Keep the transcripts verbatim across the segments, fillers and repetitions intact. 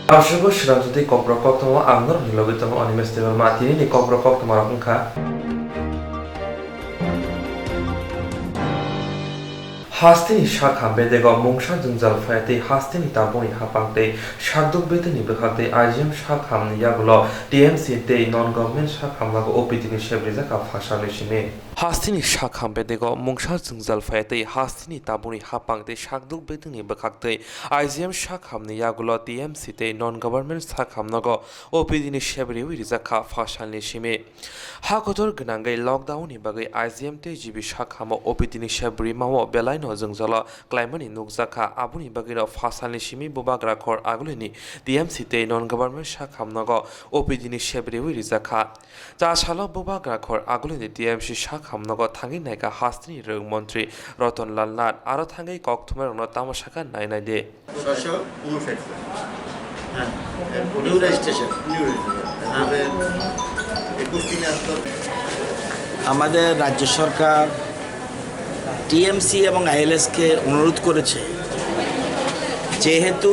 Aswkbo swnamjotwi kokborok koktwma ang norokni logi tongo Animesh Debbarma. Tinini kokborok koktwmarok wngkha. Hasteni sak ham bedego mungsa jwngjal phaiya tei hasteni tabukni hapang tei sakduk bedegni bwkhak tei I G M sak hamni yagulo T M C tei non government sak hamnago O P D ni sep rijak kha phasalni simi. Hasteni sak ham bedego mungsa jwngjal phaiya tei hasteni tabukni hapang tei sakduk bedegni bwkhak tei I G M sak hamni yagulo T M C tei non government sak hamnago O P D ni sep riwi rijak kha phasalni simi. Ha kotor gwnangwi lockdown ni bagwi I G M tei G B sak hamo O P D ni sep rimao belaino jwngjalo klaimani nukjakha, aboni bagwino phasalni simi bubagra khor agulini T M C tei non government sak hamnago O P D ni sep riwi rijakha. Cha salo bubagra khor agulini T M C sak hamnago thangwi naikha hasteni rwng montri Ratan Lal Nath, aro thangwi kokthumnairokno tamo sakha nai nai di. ছয়শো ঊনষাট। হ্যাঁ, new registration. New registration. আমাদের একুশ দিনে আসতো। আমাদের রাজ্য সরকার টিএমসি এবং আইএলএসকে অনুরোধ করেছে, যেহেতু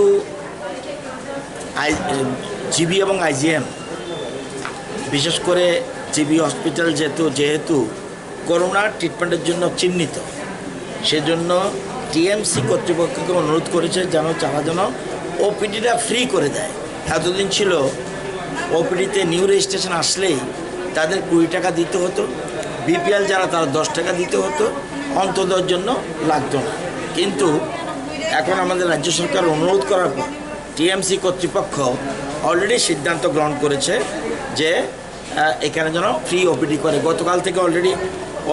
আই, জিবি এবং আইজিএম, বিশেষ করে জিবি হসপিটাল যেহেতু, যেহেতু করোনার ট্রিটমেন্টের জন্য চিহ্নিত, সেজন্য টিএমসি কর্তৃপক্ষকে অনুরোধ করেছে যেন তারা যেন ওপিডিটা ফ্রি করে দেয়। এতদিন ছিল ওপিডিতে নিউ রেজিস্ট্রেশন আসলেই তাদের কুড়ি টাকা দিতে হতো, বিপিএল যারা তারা দশ টাকা দিতে হতো, অন্তর্দয়ের জন্য লাগতো না। কিন্তু এখন আমাদের রাজ্য সরকার অনুরোধ করার পর টিএমসি কর্তৃপক্ষ অলরেডি সিদ্ধান্ত গ্রহণ করেছে যে আহ, এখানে যেন ফ্রি ওপিডি করে। গতকাল থেকে অলরেডি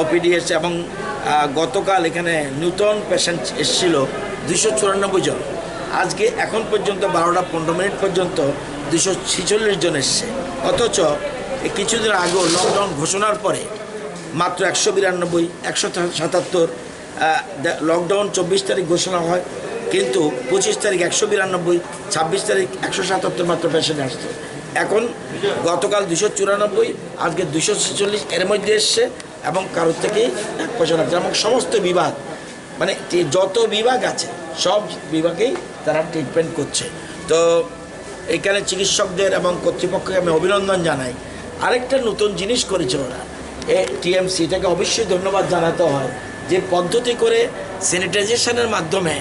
ওপিডি এসছে এবং, আহ, গতকাল এখানে নতুন পেশেন্ট এসেছিল দুইশো চুরানব্বই জন। আজকে এখন পর্যন্ত বারোটা পনেরো মিনিট পর্যন্ত দুইশো ছেচল্লিশ জন এসছে। অথচ এই কিছুদিন আগেও লকডাউন ঘোষণার পরে মাত্র একশো বিরানব্বই, একশো সাতাত্তর, আহ, দে-, লকডাউন চব্বিশ তারিখ ঘোষণা হয়, কিন্তু পঁচিশ তারিখ একশো বিরানব্বই, ছাব্বিশ তারিখ একশো সাতাত্তর মাত্র পেশেন্ট আসছে। এখন গতকাল দুশো চুরানব্বই, আজকে দুশো ছেচল্লিশ এর মধ্যে এসছে এবং কারোর থেকেই এক পয়সা লাগছে না। এবং সমস্ত বিভাগ, মানে, যে যত বিভাগ আছে, সব বিভাগেই তারা ট্রিটমেন্ট করছে। তো এখানে চিকিৎসকদের এবং কর্তৃপক্ষকে আমি অভিনন্দন জানাই। আরেকটা নতুন জিনিস করেছে ওরা, এ টিএমসি, এটাকে অবশ্যই ধন্যবাদ জানাতে হয়, যে পদ্ধতি করে স্যানিটাইজেশনের মাধ্যমে,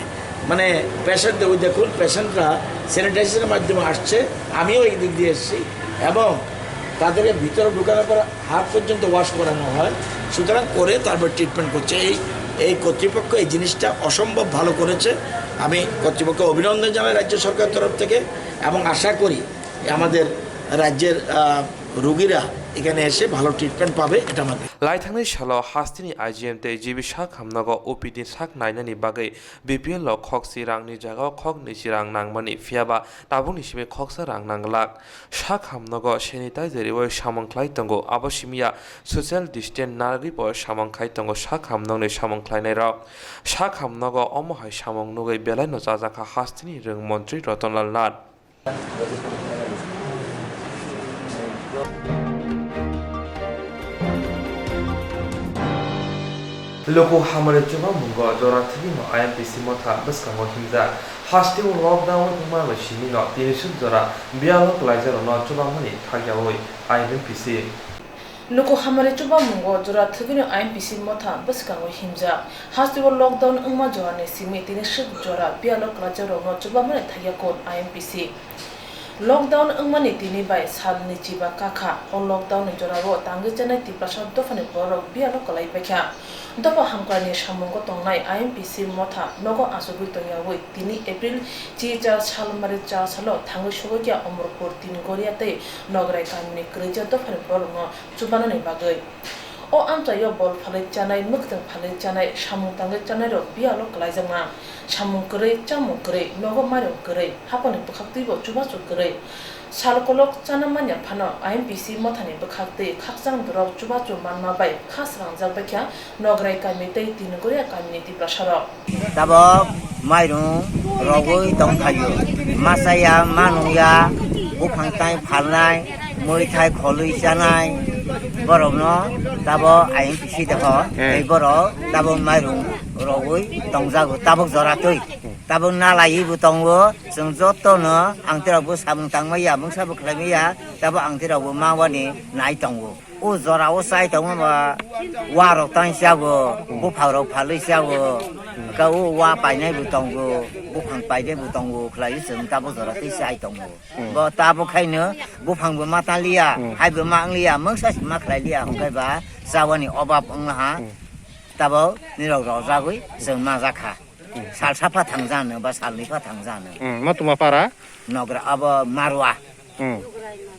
মানে, পেশেন্টদের, ওই দেখুন, পেশেন্টরা স্যানিটাইজেশনের মাধ্যমে আসছে, আমিও এই দিক দিয়ে এসেছি, এবং তাদেরকে ভিতরে ঢুকানোর পর হাত পর্যন্ত ওয়াশ করানো হয়, সুতরাং করে তারপর ট্রিটমেন্ট করছে। এই, এই কর্তৃপক্ষ এই জিনিসটা অসম্ভব ভালো করেছে। আমি কর্তৃপক্ষকে অভিনন্দন জানাই রাজ্য সরকারের তরফ থেকে, এবং আশা করি আমাদের রাজ্যের, আহ, রোগীরা এখানে এসে ভালো ট্রিটমেন্ট পাবে, এটা আমার Laithangnai salo hasteni I G M tei G B sak hamnago O P D sak nainani bagwi B P L o khokchi rangni jagao khoknwichi rang nangmani, phiyaba tabukni simi khoksa rang nangglak. Sak hamnago sanitizer rwui samung khlai tongo, abo simiya social distance narwgwibo samung khai tongo sak hamnokni samung khlainairok. Sak hamnago omo hai samung nugwi belaino chajakha hasteni rwng montri Ratan Lal Nath. Luku hamari chubamungo jora thwgwino I M P C motha bwskango himjak. Hasteo lockdown wngma bai simino tinisuk jora biyalo kwlaijakrokno chubamani thakyaui I M P C. Luku hamari chubamungo jora thwgwino I M P C motha bwskango himjak. Hasteo lockdown wngma jorani simi tinisuk jora biyalo kwlaijakrokno chubamani thakya kon I M P C. Lockdown wngmani tini bai salni chiba kakha. O lockdown ni jorao tangwi chanai Tiprasa dophani borok biyalo kwlai paikha. Dopha hamkraini samungo tongnai I M P C motha nogo achugwi tongyaui tini April chi char sal mari char salo thangwi sogwi kha Omorpur, Tingoria tei Nograi kamini kwrwija dophani borokno chubanani bagwi. O amchaio bol phalwi chanai, mwktwng phalwi chanai, samung tangwi chanairok biyalo kwlaijakma. Samung kwrwi, chamung kwrwi, nogo mairung kwrwi, haphangni bwkhaktwibo chubachu kwrwi. Sal kolok chana manya phano I M P C mothani bwkhaktwi khakchang borok chubachu manma bai kha srangjak baikha Nograi kami tei Tingoria kamini Tiprasarok. Tabok mairung rogwi tongphaio. Masa ya, ma nung ya, buphang tai phalnai, mui thai kholwi chanai, borokno tabok I M P C deho. Hmm. Tei borok tabok mairung rogwi tongjago, tabok jora twi. Tabuk nalaiwi bo tongo, chwng jotono ang tirokbo samung tangmaya, mungsa bo khlaimaya, tabuk ang tirokbo mawani nai tongo. O jora o chai tongma ba wa rok tang chago, buphang rok phalwi chago, ka o wa painai bo tongo, buphang painai bo tongo, khlai chwng tabuk jora tei chai tongo. Hmm. Bo tabuk khaino buphang bo ma taliya, hmm, hai bo ma angliya, mungsa si ma khlai liya, hwnkhe ba chawani obab wnglaha, hmm, tabuk nirok rojagwi chwng ma jakha. Hmm. Sal sapha thangjano ba sal nipha thangjano. Hmm, ma tuma para? Nogra abo Marwa. Hmm.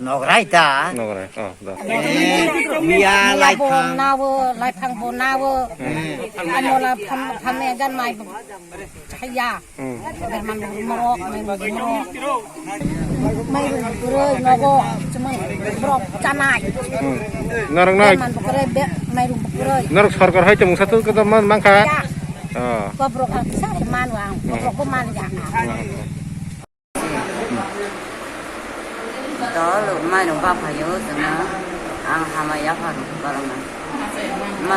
Nograi ta. Nograi. Oh, da. Eh, miya. Miya bo laiphang. Nawo, laiphang bo nawo. Hmm. Amo la pham, pham ya jan mai bo chaya. Hmm. Berman bo morok, mai bo morok. Mai bo kuroi nogo, chumai borok chanai. Hmm. Norok na. Berman bo kuroi, be, mai bo kuroi. Norok sarkar hai chumung satu kata man mangkha. Ya. Oh. Ko borok ang sa man wang. Hmm. Borok bo man ya. Hmm. Dol mairung baphaio chwngno ang hamai yaphar barokno.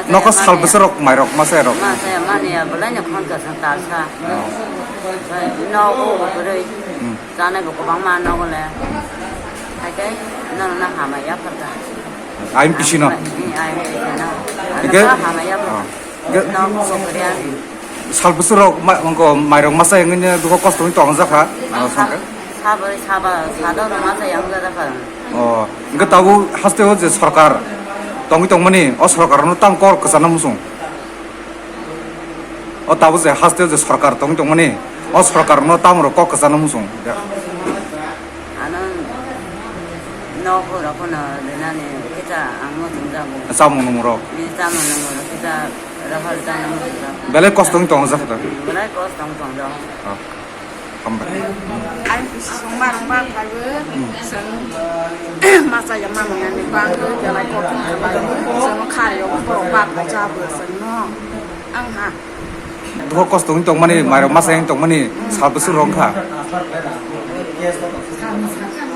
Nokho sal bwswrok mairok masa rok. Masa ya mani ya bwlaino khonka sa talsa. Oh. Nogo bo kwrwi. Hmm. Chanai bo kwbangma nogo le. Haikhe nono hamai yaphar ka. I M P C no. I M P C no. Hingke? Hamai yaphar. Oh. Ge-, Nok bo kwrwi. Sal bwswk rok ma-, wngkho mairok masa wngwi no dukho kosto wngwi tong jakha, ano songkhe. Sabai saba sado rok masa yang jakha. O, hingke tabuk haste o je sorkar tongwi tongmani, o sorkar no tamo kok kwchana muchung. O tabuk je haste o je sorkar tongwi tongmani, o sorkar no tamo rok kok kwchana muchung. Ano nok rok no rinani kita ang muchung jago. Chamung nung rok. Ni chamung nung rok kita. Belai kosto wng tongo jaka da? Belai kosto wng tongdo. Ah, hambai. Ai bisi song marang ba khlaiwi, hmm, chwng masa ya mamung ya ni bangwi belai kothom khlaiwi, chwng kharwi borok bak bo jabo chwngno. Ang ha. Duho kosto wng tongmani, mairok masa wng tongmani, hmm, sal bwswk rok wngkha?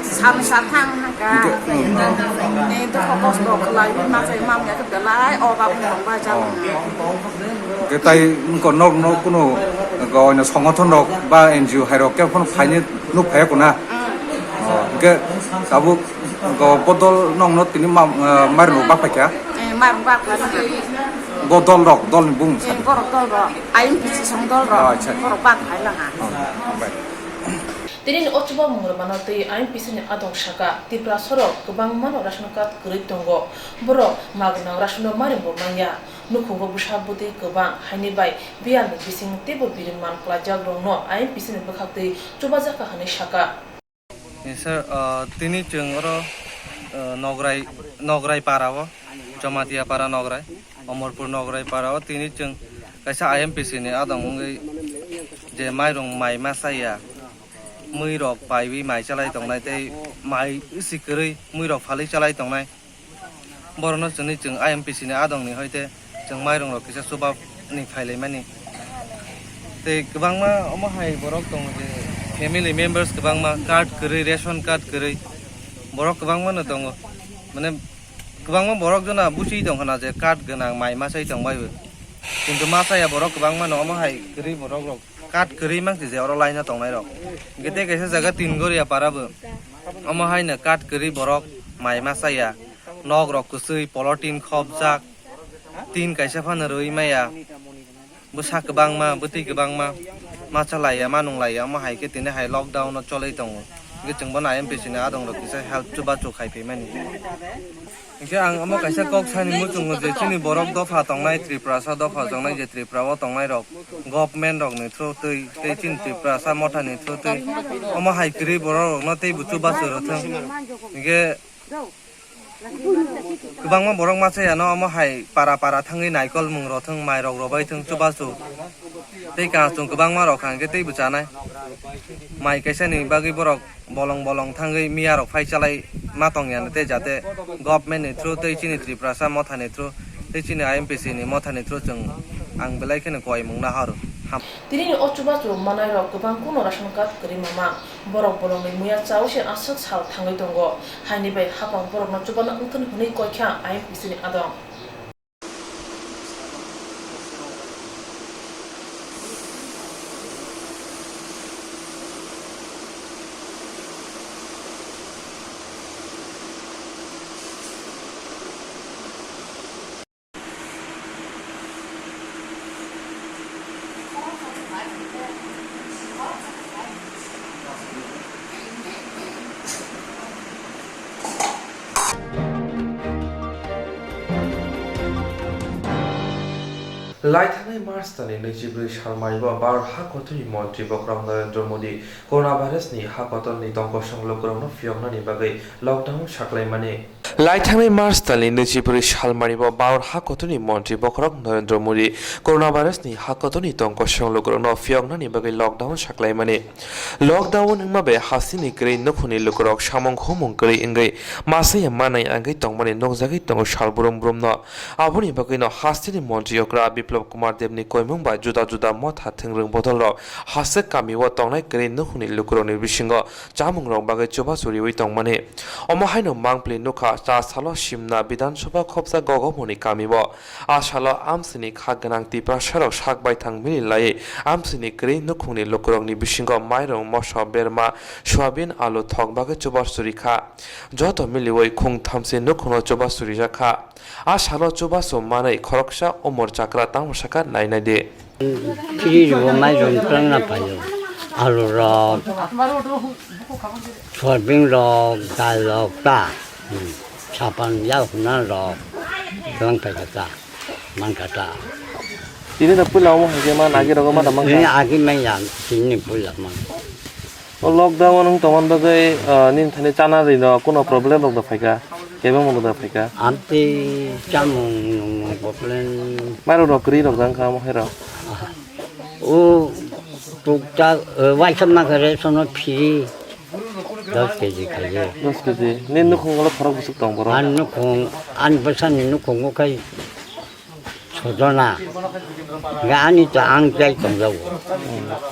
Sal sa thang haka. Hingke, hmm. Ni duho kosto khlaiwi masa ya mamung ya khe belai obak wng tong ba jabo. Oh. Hingke tai wngkha nok, nok kuno, wngkha oino songothon rok ba N G O hai rok khe phano phaini nuk phaiya kuna. Mm. Oh, hingke tabuk wngkha bodol nokno tini ma, ah, mairung rok bak paikha. Eh, mairung bak paikha. Bo dol rok, dol ni bung. Eh, borok dol rok, I M P C song dol rok. Oh, acha. Borok bak phai langa. Oh, hambai. Tini ni o chuba mung rwmano twi I M P C ni adong saka, Tiprasa rok kwbangma no ration card kwrwi tongo. Borok magwnang ration no mairung bo manya. Nukhungo bwsa bwtwi kwbang, haini bai biyalni bising teibo biriman kwlaijakrokno I M P C ni bwkhaktwi chubajakha hwnwi sakha. Sir, ah, tini chwng oro, ah, Nograi, Nograi para o, Jamatia para Nograi, Omorpur Nograi para o tini chwng kaisa I M P C ni adong wngwi je mairung mai ma chaya, mui rok paiwi mai chalai tongnai tei mai si kwrwi mui rok phalwi chalai tongnai. Borokno chwngwi chwng I M P C ni adongni hoite chwng mairung rok kisa chuba ni khailaimani. Tei kwbangma omo hai borok tongo je family members kwbangma card kwrwi, ration card kwrwi borok kwbangma no tongo. Mane kwbangma borok jona buchi tong khna je card gwnang mai ma chai tong bai bo. Kintu ma chaya borok kwbangma no omo hai kwrwi borok rok. Card kwrwi mang si je oro line o tongnai rok. Hingke tei kaisa jaga tin goria para bo. Omo hai no card kwrwi borok mai ma chaya. Nok rok kwchwi, polotin khopjak. Tin kaisa phano rwi maya. Bwsa kwbangma, bwtwi kwbangma. Ma chalaiya, ma nunglaiya, omo hai khe tini hai lockdown o cholwi tongo. Hingke chwng bono I M P C ni adong rok kisa help chubachu khai phaimani. Hingke ang omo kaisa kok sani muchungo je chini borok dopha tongnai, Tripurasa dopha tongnai je Tripura o tongnai rok government rok ni through twi tei chini Tripurasa motha ni through twi omo hai kwrwi borok rok no tei buchu bachu rw thung. Hingke kwbangma borok masa yano omo hai para para thangwi naikol mung rw thung, mai rok rw bai thung chubachu. Tei kangchung kwbangma rok hingke tei bwchanai. Mai kaisa ni bagwi borok bolong bolong thangwi miya rok phai chalai ma tong ya tei jate government ni through tei chini Tripurasa motha ni through tei chini I M P C ni motha ni through chwng ang belai kheno koi mung nahor. Ham. Tini ni o chubachu manai rok kwbang kuno ration card kwrwi mamang. Borok bolong ni muya chawi se aswk sal thangwi tongo. Haini bai hapang borok no chubana wngthun hwnwi koi kha I M P C ni adong. Laithangnai March talni nwichibrwi salmaribo Bharat hakotorni montri bokhorok Narendra Modi coronavirus ni hakotorni tongkosong lukurokno phiyoknani bagwi lockdown saklaimani. Laithangnai March talni nwichibrwi salmaribo Bharat hakotorni montri bokhorok Narendra Modi coronavirus ni hakotorni tongkosong lukurokno phiyoknani bagwi lockdown saklaimani. Lockdown wngma bai hasteni kwrwi nukhungni lukurok samung humung kwrwi wngwi masaya manai wngwi tongmani nukjagwi tongo sal brum brumno. Aboni bagwino hasteni montri okra Biplab Kumar Debni koimung bai juda juda motha thwngrwng bodolrok haste kamio tongnai kwrwi nukhungni lukurokni bisingo chamungrok bagwi chubachu riwi tongmani. Omo haino mangpili nukha, cha salo Simna Bidhan Sabha khopsa Gogomoni kamio. A salo amsini kha gwnang Tiprasarok sak baithang mili laiwi amsini kwrwi nukhungni lukurokni bisingo mairung, moso, berma, soyabin, alu thok bagwi chubachu rikha. Joto miliwi khung thamchi nukhungno chubachu rijak kha. A salo chubachu manwi khoroksa umor chakra tamo sakha nai nai di. Phiri rwgo mairung twlangna phaio. Alu rok, soyabin rok, dal rok ta. Hmm. Sapan yak hwnna rok twlang phaikha ta. Mankha ta. Tini da puila omo hai khe ma nagi rogo ma da mankha. Ini agi manya, tini puila man. O lockdown wng tongmani bagwi, ah, nini thani chana rino kuno problem rok da phaikha, kebengma rok da phaikha. Amtwi chamung nungmung problem. Mairok rok kwrwi rok da wngkha omo hai rok. O tukta, eh, waisa makha ration o free dos kg khaio. Dos kg. Nini nukhung ulo khorok bwswk tong borok? Ani nukhung, ani bwsani nukhungo khai sojona. Ga ani to ang chai tongjago.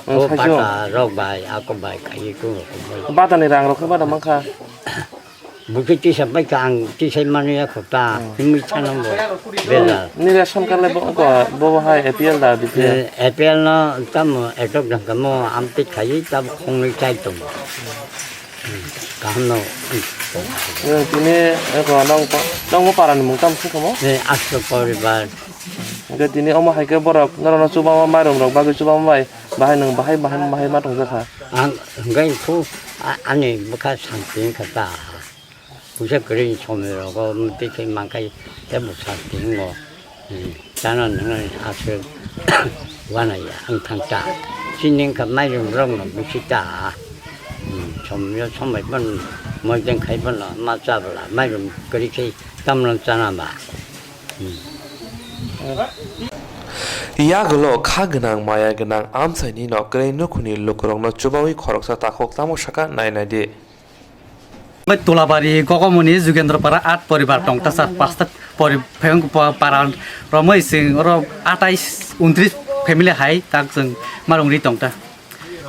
Hmm. O pata rok bai, ako bai, khai ko rok bai. Bata ni rang rok khe bata mankha. Buki tisa bai ka ang tisa mani ya kota. Hmm. Himui chana bo. Bela. Ni ration card le bo ko, bo hai A P L da B P L? Eh, A P L no tamo etok dang kamo amte khai tab khongni chai tong. Hmm. Kaham no. Eh, tini, eh, ko nong, nong para ni mung tam se kamo? Eh, asto poribar. Hingke tini omo hai khe borok norokno chubama mairum rok bagwi chubama bai bahai nwng bahai, bahai, bahai ma tongjakha. Ang hingke khu a-, ani bwkha santi wngkha ta. Puisa kwrwi somoi rogo tei khe mankhai tei bo santi wngo. Hmm, chana nwngnai aswk uanai ya wng thang ta. Chini wngkha mairum rok no bisi ta. Hmm, somoi somoi bono moideng khai bono ma chabwla mairum kwrwi khe tamno chana ba. Yagulo kha gwnang maya gwnang amchaini no kwrwi nukhungni lukurokno chubawi khoroksa takhuk tamo sakha nai nai di. Tolabari Gogomoni Jugendra Para at poribar tongta sar pasta pori pheng pa-, para romoi sing oro atais untris family hai tak sing marung ri tongta.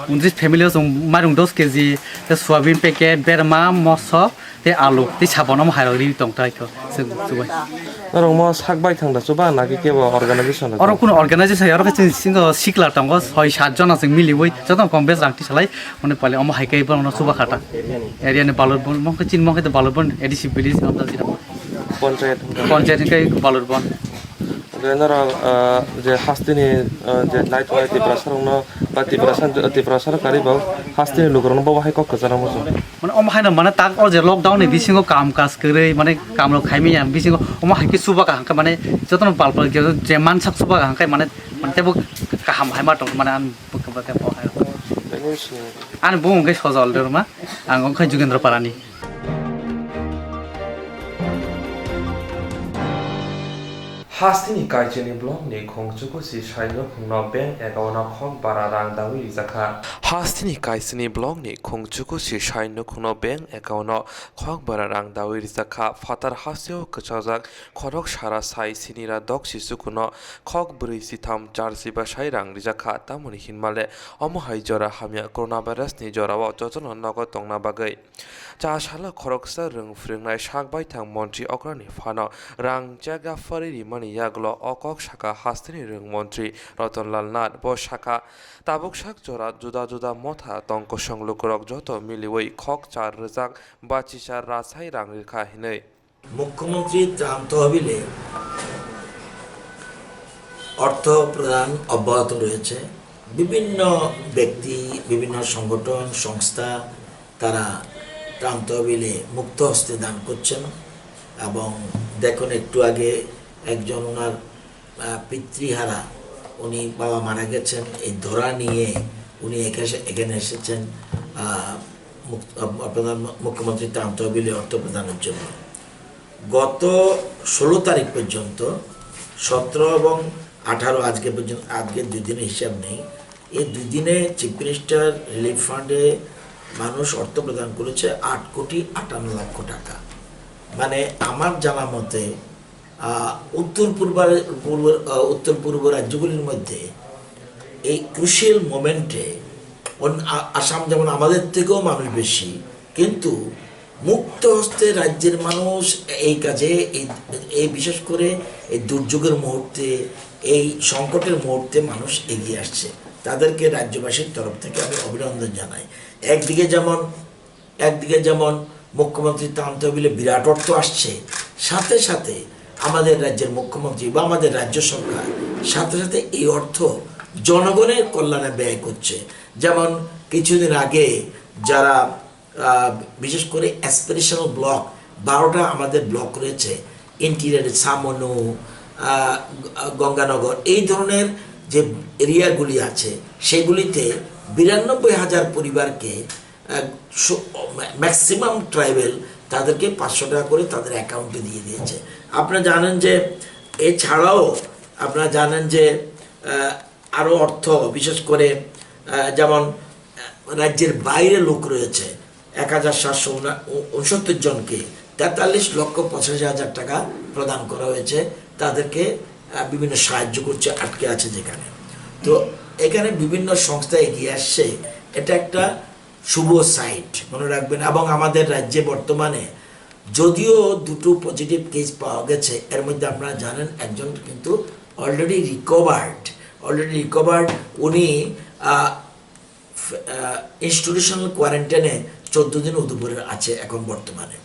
Untris family o chwng mairung dos kg, tei soyabin packet, berma, moso, tei alu, tei sabon omo hairok riwi tong tai kho chwng chubai. Norok mo sak bai thang da chuba naki kebo organization rok? Oro kuno organization ya, oro khe chwng singo sikla tongo, soi sat jona chwng miliwi, jotono kom bes rang tisalai, mone pale omo hai khe bono chuba khata. Area ni Balurbon, mo khe chin mo khe Balurbon, A D C village, amda jira. Panchayat. Panchayat ni khe Balurbon. Hwnkhe norok, ah, je hasteni, ah, je naitongnai Tiprasarokno ba Tiprasa, Tiprasa rok karwi bo hasteni lukurokno bo bahai kok kwcharo muchung. Mane omo haino mane tak o je lockdown ni bisingo kam kaj kwrwi mane kam rok khaimani ya bisingo omo hai khe chuba kaham khe mane jotono pal pal je mansak chuba kaham khe mane, mane teibo kaham hai ma tong mane ang bwkha bwkha bo hai. Ani bumung khe Sojol Debbarma, ang wngkha Jugendra Parani. Hasteni Kaichini block ni Khongchuku si sai nukhungno bank account o khok bara rang dawi rijakha. Hasteni Kaichini block ni Khongchuku si sai nukhungno bank account o khok bara rang dawi rijakha. Phatar hasteo kwchajak khorok sara sai sinira dok si chukuno khok brwi si tham jar si ba sai rang rijakha. Tamoni hinmale omo hai jora hamya coronavirus ni jorao jotono nogo tongna bagwi. Cha salo khoroksa rwng phwrwngnai sak baithang montri okrani phano rang chaga pharwi rimani yagulo o kok sakha hasteni rwng montri Ratan Lal Nath. Bo sakha, tabuk sak jora juda juda motha tong kosong lukurok joto miliwi khok char rwjak ba chichar rachai rang rikha hinwi. মুখ্যমন্ত্রী ত্রাণ তহবিলে অর্থ প্রদান অব্যাহত রয়েছে। বিভিন্ন ব্যক্তি, বিভিন্ন সংগঠন, সংস্থা তারা ত্রাণ তহবিলে মুক্ত হস্তে দান করছেন। এবং দেখুন, একটু আগে একজন ওনার আহ, পিতৃহারা, উনি বাবা মারা গেছেন, এই ধরা নিয়ে উনি এখানে এসে-, এখানে এসেছেন, আহ, মুখ-, আহ, প্রধান মুখ্যমন্ত্রী তাম তহবিলে অর্থ প্রদানের জন্য। গত ষোলো তারিখ পর্যন্ত, সতেরো এবং আঠারো, আজকে পর্যন্ত, আজকে দুই দিনের হিসাব নেই, এই দুই দিনে চিফ মিনিস্টার রিলিফ ফান্ডে মানুষ অর্থ প্রদান করেছে আট কোটি আটান্ন লক্ষ টাকা। মানে, আমার জানা মতে, আহ, উত্তর পূর্বার-, পূর্ব, আহ, উত্তর পূর্ব রাজ্যগুলির মধ্যে এই ক্রুশিয়াল মোমেন্টে অন-, আ-, আসাম যেমন আমাদের থেকেও মানুষ বেশি, কিন্তু মুক্ত হস্তে রাজ্যের মানুষ এই কাজে, এই, এই বিশেষ করে এই দুর্যোগের মুহূর্তে, এই সংকটের মুহূর্তে মানুষ এগিয়ে আসছে। তাদেরকে রাজ্যবাসীর তরফ থেকে আমি অভিনন্দন জানাই। একদিকে যেমন, একদিকে যেমন মুখ্যমন্ত্রী তাম তহবিলে বিরাট অর্থ আসছে, সাথে সাথে আমাদের রাজ্যের মুখ্যমন্ত্রী বা আমাদের রাজ্য সরকার সাথে সাথে এই অর্থ জনগণের কল্যাণে ব্যয় করছে। যেমন কিছুদিন আগে যারা, আহ, বিশেষ করে অ্যাসপিরেশনাল ব্লক, বারোটা আমাদের ব্লক রয়েছে, ইন্টিরিয়ার, সামনু, আহ, গ-, গঙ্গানগর, এই ধরনের যে এরিয়াগুলি আছে, সেগুলিতে বিরানব্বই হাজার পরিবারকে, আহ, সু-, ম্যা-, ম্যাক্সিমাম ট্রাইবেল তাদেরকে পাঁচশো টাকা করে তাদের অ্যাকাউন্টে দিয়ে দিয়েছে। আপনারা জানেন যে এছাড়াও, আপনারা জানেন যে, আহ, আরও অর্থ, বিশেষ করে, আহ, যেমন, আহ, রাজ্যের বাইরে লোক রয়েছে, এক হাজার সাতশো উনা-, উ-, ঊনসত্তর জনকে তেতাল্লিশ লক্ষ পঁচাশি হাজার টাকা প্রদান করা হয়েছে, তাদেরকে, আহ, বিভিন্ন সাহায্য করছে, আটকে আছে যেখানে। তো এখানে বিভিন্ন সংস্থা এগিয়ে আসছে, এটা একটা শুভ সাইট, মনে রাখবেন। এবং আমাদের রাজ্যে বর্তমানে যদিও দুটো পজিটিভ কেস পাওয়া গেছে, এর মধ্যে আপনারা জানেন একজন কিন্তু অলরেডি রিকভার্ড, অলরেডি রিকভার্ড। উনি, আহ, ফ-, আহ, ইনস্টিটিউশনাল কোয়ারেন্টাইনে চোদ্দ দিন উদয়পুরে আছে এখন বর্তমানে।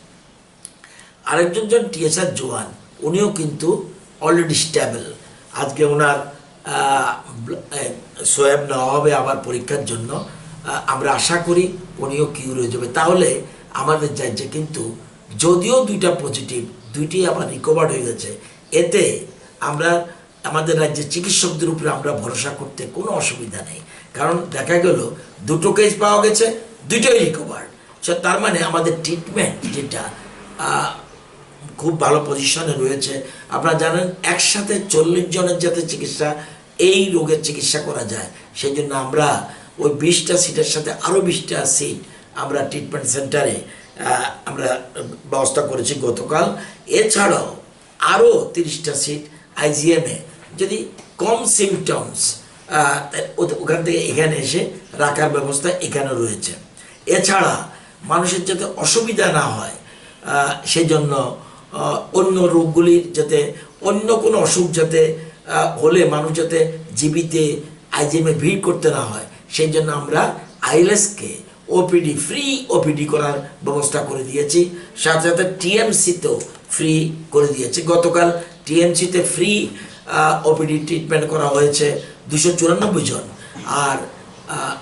আরেকজন জন টিএসআর জওয়ান, উনিও কিন্তু অলরেডি স্টেবল। আজকে ওনার, আহ, ব্ল-, এ, সোয়াব নেওয়া হবে আবার পরীক্ষার জন্য। আহ, আমরা আশা করি উনিও কিউর হয়ে যাবে। তাহলে আমাদের রাজ্যে কিন্তু যদিও দুইটা পজিটিভ, দুইটি আবার রিকভার্ড হয়ে গেছে, এতে আমরা, আমাদের রাজ্যের চিকিৎসকদের উপরে আমরা ভরসা করতে কোনো অসুবিধা নেই। কারণ দেখা গেল দুটো কেস পাওয়া গেছে, দুইটাই রিকভার্ড। So, তার মানে আমাদের ট্রিটমেন্ট যেটা, আহ, খুব ভালো পজিশনে রয়েছে। আপনারা জানেন, একসাথে চল্লিশ জনের যাতে চিকিৎসা, এই রোগের চিকিৎসা করা যায়, সেই জন্য আমরা ওই বিশটা সিটের সাথে আরও বিশটা সিট আমরা ট্রিটমেন্ট সেন্টারে, আহ, আমরা ব্যবস্থা করেছি গতকাল। এছাড়াও আরও তিরিশটা সিট আইজিএমে, যদি কম সিমটমস, আহ, ও-, ওখান থেকে এখানে এসে রাখার ব্যবস্থা এখানে রয়েছে। এছাড়া মানুষের যাতে অসুবিধা না হয়, আহ, সেই জন্য, আহ, অন্য রোগগুলির যাতে, অন্য কোনো অসুখ যাতে, আহ, হলে মানুষ যাতে জিবিতে আইজিএমে ভিড় করতে না হয়, সেই জন্য আমরা আইএলএসকে ওপিডি, ফ্রি ওপিডি করার ব্যবস্থা করে দিয়েছি। সাথে সাথে টিএমসিতেও ফ্রি করে দিয়েছি। গতকাল টিএমসিতে ফ্রি, আহ, ওপিডি ট্রিটমেন্ট করা হয়েছে দুশো চুরানব্বই জন, আর, আহ,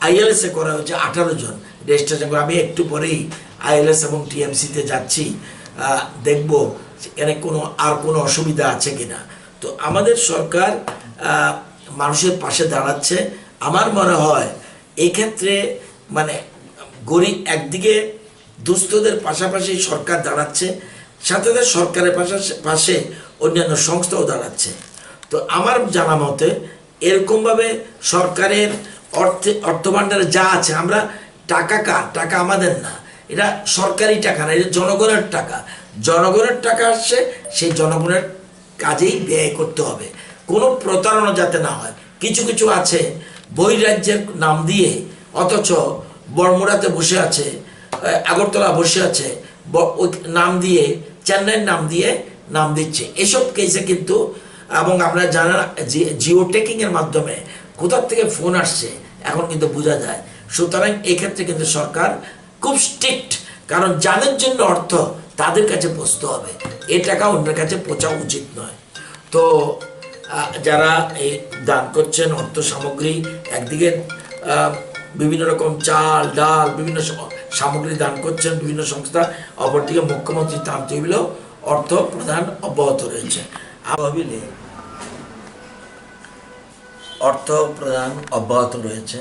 আইএলএসে করা হয়েছে আঠারো জন। রেজিস্ট্রেশন করে আমি একটু পরেই আইএলএস এবং টিএমসিতে যাচ্ছি, আহ, দেখব এখানে কোনো, আর কোনো অসুবিধা আছে কিনা। তো আমাদের সরকার, আহ, মানুষের পাশে দাঁড়াচ্ছে। আমার মনে হয় এই ক্ষেত্রে, মানে, গরিব একদিকে দুস্থদের পাশাপাশি সরকার দাঁড়াচ্ছে, সাথে সাথে সরকারের পাশা-, পাশে অন্যান্য সংস্থাও দাঁড়াচ্ছে। তো আমার জানা মতে এরকমভাবে সরকারের অর্থে, অর্থ ভাণ্ডারে যা আছে, আমরা, টাকা কার? টাকা আমাদের না, এটা সরকারি টাকা না, এটা জনগণের টাকা। জনগণের টাকা আসছে, সেই জনগণের কাজেই ব্যয় করতে হবে, কোনো প্রতারণা যাতে না হয়। কিছু কিছু আছে বহিরাজ্যের নাম দিয়ে, অথচ বড়মুড়াতে বসে আছে, আহ, আগরতলা বসে আছে, ব-, ওই নাম দিয়ে, চেন্নাইয়ের নাম দিয়ে নাম দিচ্ছে। এসব কেসে কিন্তু, এবং আমরা জানা, জি-, জিও ট্যাগিং এর মাধ্যমে কোথা থেকে ফোন আসছে এখন কিন্তু বোঝা যায়। সুতরাং এক্ষেত্রে কিন্তু সরকার খুব স্ট্রিক্ট, কারণ যাদের জন্য অর্থ, তাদের কাছে পৌঁছতে হবে, এ টাকা অন্যের কাছে পৌঁছা উচিত নয়। তো, আহ, যারা এই দান করছেন অর্থ সামগ্রী, একদিকে, আহ, বিভিন্ন রকম চাল, ডাল, বিভিন্ন সম-, সামগ্রী দান করছেন বিভিন্ন সংস্থা, অপরদিকে মুখ্যমন্ত্রী তাম তহবিলেও অর্থ প্রদান অব্যাহত রয়েছে। তহবিলে অর্থ প্রদান অব্যাহত রয়েছে।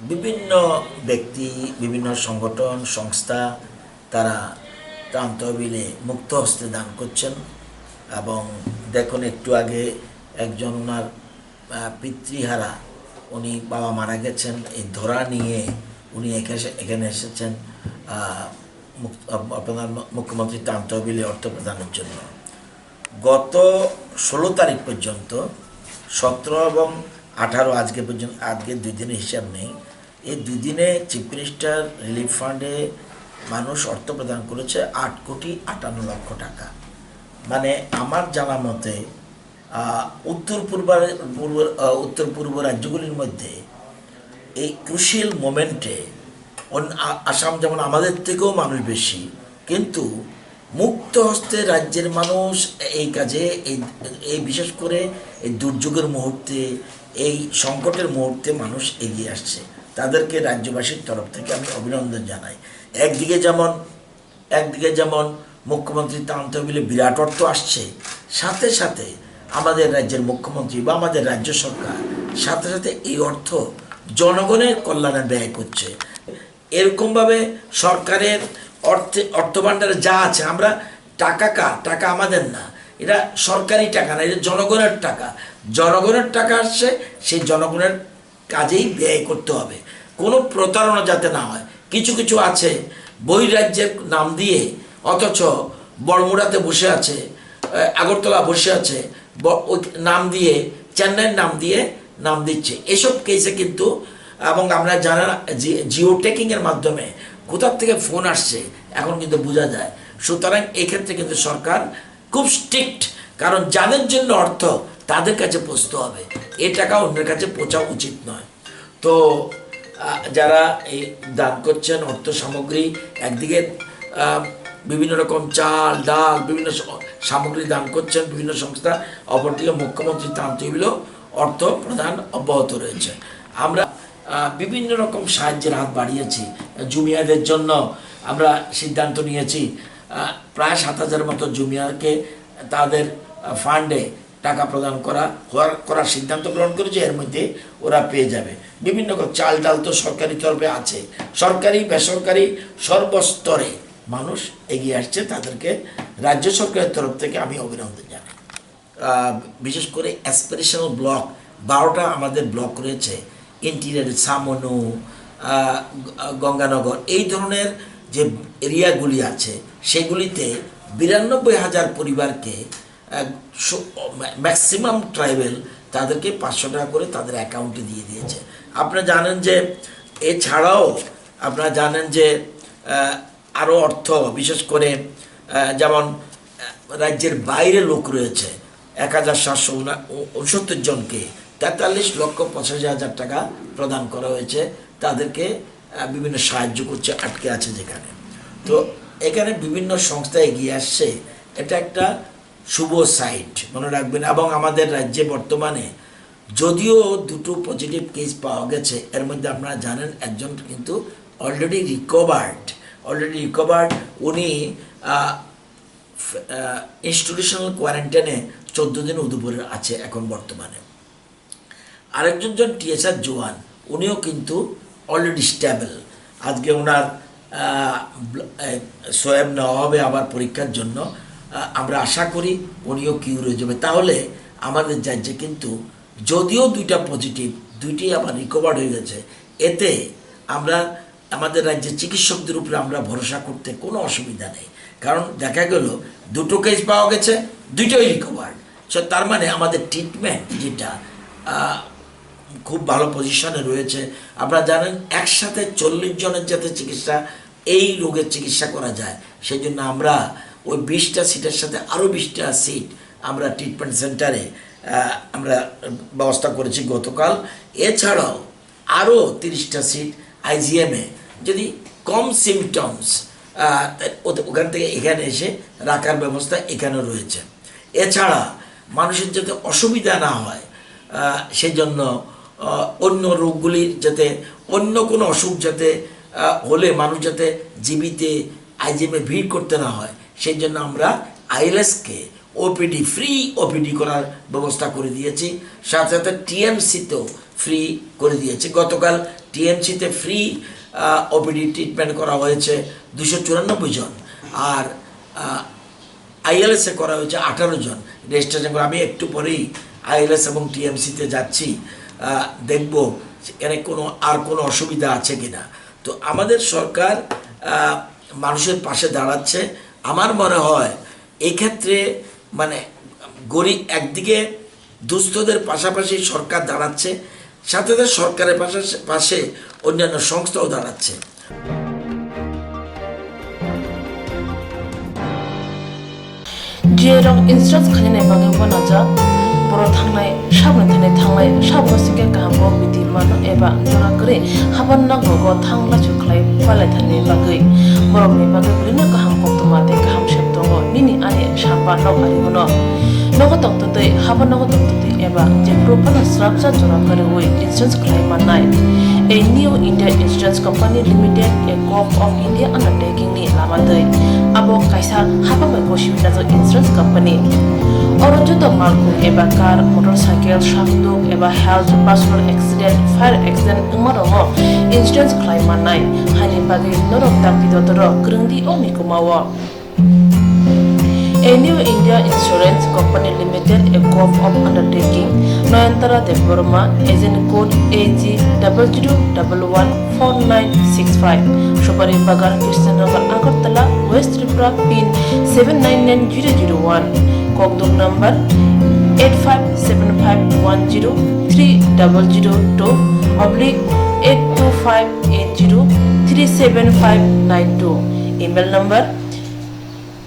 বিভিন্ন ব্যক্তি, বিভিন্ন সংগঠন, সংস্থা তারা ত্রাণ তহবিলে মুক্ত হস্তে দান করছেন। এবং দেখুন, একটু আগে একজন ওনার, আহ, পিতৃহারা, উনি বাবা মারা গেছেন, এই ধরা নিয়ে উনি এখানে, এখানে এসেছেন, আহ, মুক-, আপ-, আপনার মু-, মুখ্যমন্ত্রী ত্রাণ তহবিলে অর্থ প্রদানের জন্য। গত ষোলো তারিখ পর্যন্ত, সতেরো এবং আঠারো, আজকে পর্যন্ত, আজকে দুই দিনের হিসাব নেই, এই দুই দিনে চিফ মিনিস্টার রিলিফ ফান্ডে মানুষ অর্থ প্রদান করেছে আট কোটি আটান্ন লক্ষ টাকা। মানে, আমার জানা মতে, আহ, উত্তর পূর্বার-, পূর্ব, আহ, উত্তর পূর্ব রাজ্যগুলির মধ্যে এই ক্রুশিয়াল মোমেন্টে অন-, আ-, আসাম যেমন আমাদের থেকেও মানুষ বেশি, কিন্তু মুক্ত হস্তে রাজ্যের মানুষ এই কাজে, এই, এই বিশেষ করে এই দুর্যোগের মুহূর্তে, এই সংকটের মুহূর্তে মানুষ এগিয়ে আসছে। তাদেরকে রাজ্যবাসীর তরফ থেকে আমি অভিনন্দন জানাই। একদিকে যেমন, একদিকে যেমন মুখ্যমন্ত্রী ত্রাণ তহবিলে বিরাট অর্থ আসছে, সাথে সাথে আমাদের রাজ্যের মুখ্যমন্ত্রী বা আমাদের রাজ্য সরকার সাথে সাথে এই অর্থ জনগণের কল্যাণে ব্যয় করছে। এরকমভাবে সরকারের অর্থে, অর্থ ভাণ্ডারে যা আছে, আমরা, টাকা কার? টাকা আমাদের না, এটা সরকারি টাকা না, এটা জনগণের টাকা। জনগণের টাকা আসছে, সেই জনগণের কাজেই ব্যয় করতে হবে, কোনো প্রতারণা যাতে না হয়। কিছু কিছু আছে বহিরাজ্যের নাম দিয়ে, অথচ বড়মুড়াতে বসে আছে, আহ, আগরতলা বসে আছে, ব-, ওই নাম দিয়ে, চেন্নাইয়ের নাম দিয়ে নাম দিচ্ছে। এসব কেসে কিন্তু, এবং আমরা জানা, জি-, জিও ট্যাগিং এর মাধ্যমে কোথার থেকে ফোন আসছে এখন কিন্তু বোঝা যায়। সুতরাং এক্ষেত্রে কিন্তু সরকার খুব স্ট্রিক্ট, কারণ যাদের জন্য অর্থ, তাদের কাছে পৌঁছতে হবে, এ টাকা অন্যের কাছে পৌঁছা উচিত নয়। তো, আহ, যারা এই দান করছেন অর্থ সামগ্রী, একদিকে, আহ, বিভিন্ন রকম চাল, ডাল, বিভিন্ন স-, সামগ্রী দান করছেন বিভিন্ন সংস্থা, অপরদিকে মুখ্যমন্ত্রী ত্রাণ তহবিলও অর্থ প্রদান অব্যাহত রয়েছে। আমরা, আহ, বিভিন্ন রকম সাহায্যের হাত বাড়িয়েছি। জুমিয়াদের জন্য আমরা সিদ্ধান্ত নিয়েছি, আহ, প্রায় সাত হাজার মতো জুমিয়াকে তাদের, আহ, ফান্ডে টাকা প্রদান করা, করার, করার সিদ্ধান্ত গ্রহণ করেছে। এর মধ্যে ওরা পেয়ে যাবে। বিভিন্ন রকম চাল ডাল তো সরকারি তরফে আছে, সরকারি বেসরকারি সর্বস্তরে মানুষ এগিয়ে আসছে, তাদেরকে রাজ্য সরকারের তরফ থেকে আমি অভিনন্দন জানাই। আহ, বিশেষ করে অ্যাসপিরেশনাল ব্লক, বারোটা আমাদের ব্লক রয়েছে, ইন্টিরিয়র, সামনু, আহ, গ-, গঙ্গানগর, এই ধরনের যে এরিয়াগুলি আছে, সেগুলিতে বিরানব্বই হাজার পরিবারকে, আহ, সু-, ম্যা-, ম্যাক্সিমাম ট্রাইবেল তাদেরকে পাঁচশো টাকা করে তাদের অ্যাকাউন্টে দিয়ে দিয়েছে। আপনারা জানেন যে, এছাড়াও আপনারা জানেন যে, আহ, আরও অর্থ, বিশেষ করে, আহ, যেমন, আহ, রাজ্যের বাইরে লোক রয়েছে এক হাজার সাতশো ঊনসত্তর জনকে তেতাল্লিশ লক্ষ পঁচাশি হাজার টাকা প্রদান করা হয়েছে, তাদেরকে, আহ, বিভিন্ন সাহায্য করছে, আটকে আছে যেখানে। তো এখানে বিভিন্ন সংস্থা এগিয়ে আসছে, এটা একটা শুভ সাইন, মনে রাখবেন। এবং আমাদের রাজ্যে বর্তমানে যদিও দুটো পজিটিভ কেস পাওয়া গেছে, এর মধ্যে আপনারা জানেন একজন কিন্তু অলরেডি রিকভার্ড, অলরেডি রিকভার্ড। উনি, আহ, ফ-, আহ, ইনস্টিটিউশনাল কোয়ারেন্টাইনে চোদ্দ দিন উপরে আছে এখন বর্তমানে। আরেকজন জন টিএসআর জওয়ান, উনিও কিন্তু অলরেডি স্টেবল। আজকে ওনার, আহ, ব্ল-, এ, সোয়াব নেওয়া হবে আবার পরীক্ষার জন্য। আহ, আমরা আশা করি উনিও কিউর হয়ে যাবে। তাহলে আমাদের রাজ্যে কিন্তু যদিও দুইটা পজিটিভ, দুইটি আবার রিকভার্ড হয়ে গেছে, এতে আমরা, আমাদের রাজ্যের চিকিৎসকদের উপরে আমরা ভরসা করতে কোনো অসুবিধা নেই। কারণ দেখা গেল দুটো কেস পাওয়া গেছে, দুইটাই রিকভার্ড। সো তার মানে আমাদের ট্রিটমেন্ট যেটা, আহ, খুব ভালো পজিশনে রয়েছে। আপনারা জানেন, একসাথে চল্লিশ জনের যাতে চিকিৎসা, এই রোগের চিকিৎসা করা যায়, সেই জন্য আমরা ওই বিশটা সিটের সাথে আরও বিশটা সিট আমরা ট্রিটমেন্ট সেন্টারে, আহ, আমরা ব্যবস্থা করেছি গতকাল। এছাড়াও আরও তিরিশটা সিট আইজিএমে, যদি কম সিমটমস, আহ, ওতে, ওখান থেকে এখানে এসে রাখার ব্যবস্থা এখানেও রয়েছে। এছাড়া মানুষের যাতে অসুবিধা না হয়, আহ, সেই জন্য, আহ, অন্য রোগগুলির যাতে, অন্য কোনো অসুখ যাতে, আহ, হলে মানুষ যাতে জিবিতে আইজিএমে ভিড় করতে না হয়, সেই জন্য আমরা আইএলএসকে ওপিডি, ফ্রি ওপিডি করার ব্যবস্থা করে দিয়েছি, সাথে সাথে টিএমসিতেও ফ্রি করে দিয়েছি। গতকাল টিএমসিতে ফ্রি ওপিডি ট্রিটমেন্ট করা হয়েছে দুশো চুরানব্বই জন, আর আইএলএসএ করা হয়েছে আঠারো জন। রেজিস্ট্রেশন করে আমি একটু পরেই আইএলএস এবং টিএমসিতে যাচ্ছি, দেখব এখানে কোনো আর কোনো অসুবিধা আছে কিনা। তো আমাদের সরকার আহ, মানুষের পাশে দাঁড়াচ্ছে। আমার মনে হয় এক্ষেত্রে মানে গরিব একদিকে দুস্থদের পাশাপাশি সরকার দাঁড়াচ্ছে, সাথে সাথে সরকারের পাশে পাশে অন্যান্য সংস্থাও দাঁড়াচ্ছে। G A rok insurance khainani bagwi uanajak. Borok thangnai, saboni thani thangnai, saboni singkhe kaham kok biti mano eba jora kwrwi haban nokrogo thang lachu khlai palaithani bagwi. Borokni bagwi belino kaham koktwma tei kaham sep tongo. Nini ani samba nok ari bono. Nogo tongtwtwi, haban nogo tongtwtwi eba jephuru phano srapsa jora kwrwi insurance khlai mannai. A New India Insurance Company Limited, a Corp of India undertaking ni lama twi. Abo kaisa hapang bai gosi hwnjak insurance company. Oro joto malkhung eba car, motorcycle, sakduk eba health, personal accident, fire accident wngma rokno insurance khlai mannai. Haini bagwi norok dakti dotoro kwrwng di o mikuma o. A New India Insurance Company Limited, a Corp of Undertaking, Noyantara Debbarma, agent code A G double zero double one four nine six five, Supari Bagan, Krishnanagar, Agartala, West Tripura, pin seven nine nine zero zero one, Kokduk number eight five seven five one zero three double zero two oblique eight two five eight zero three seven five nine two, email number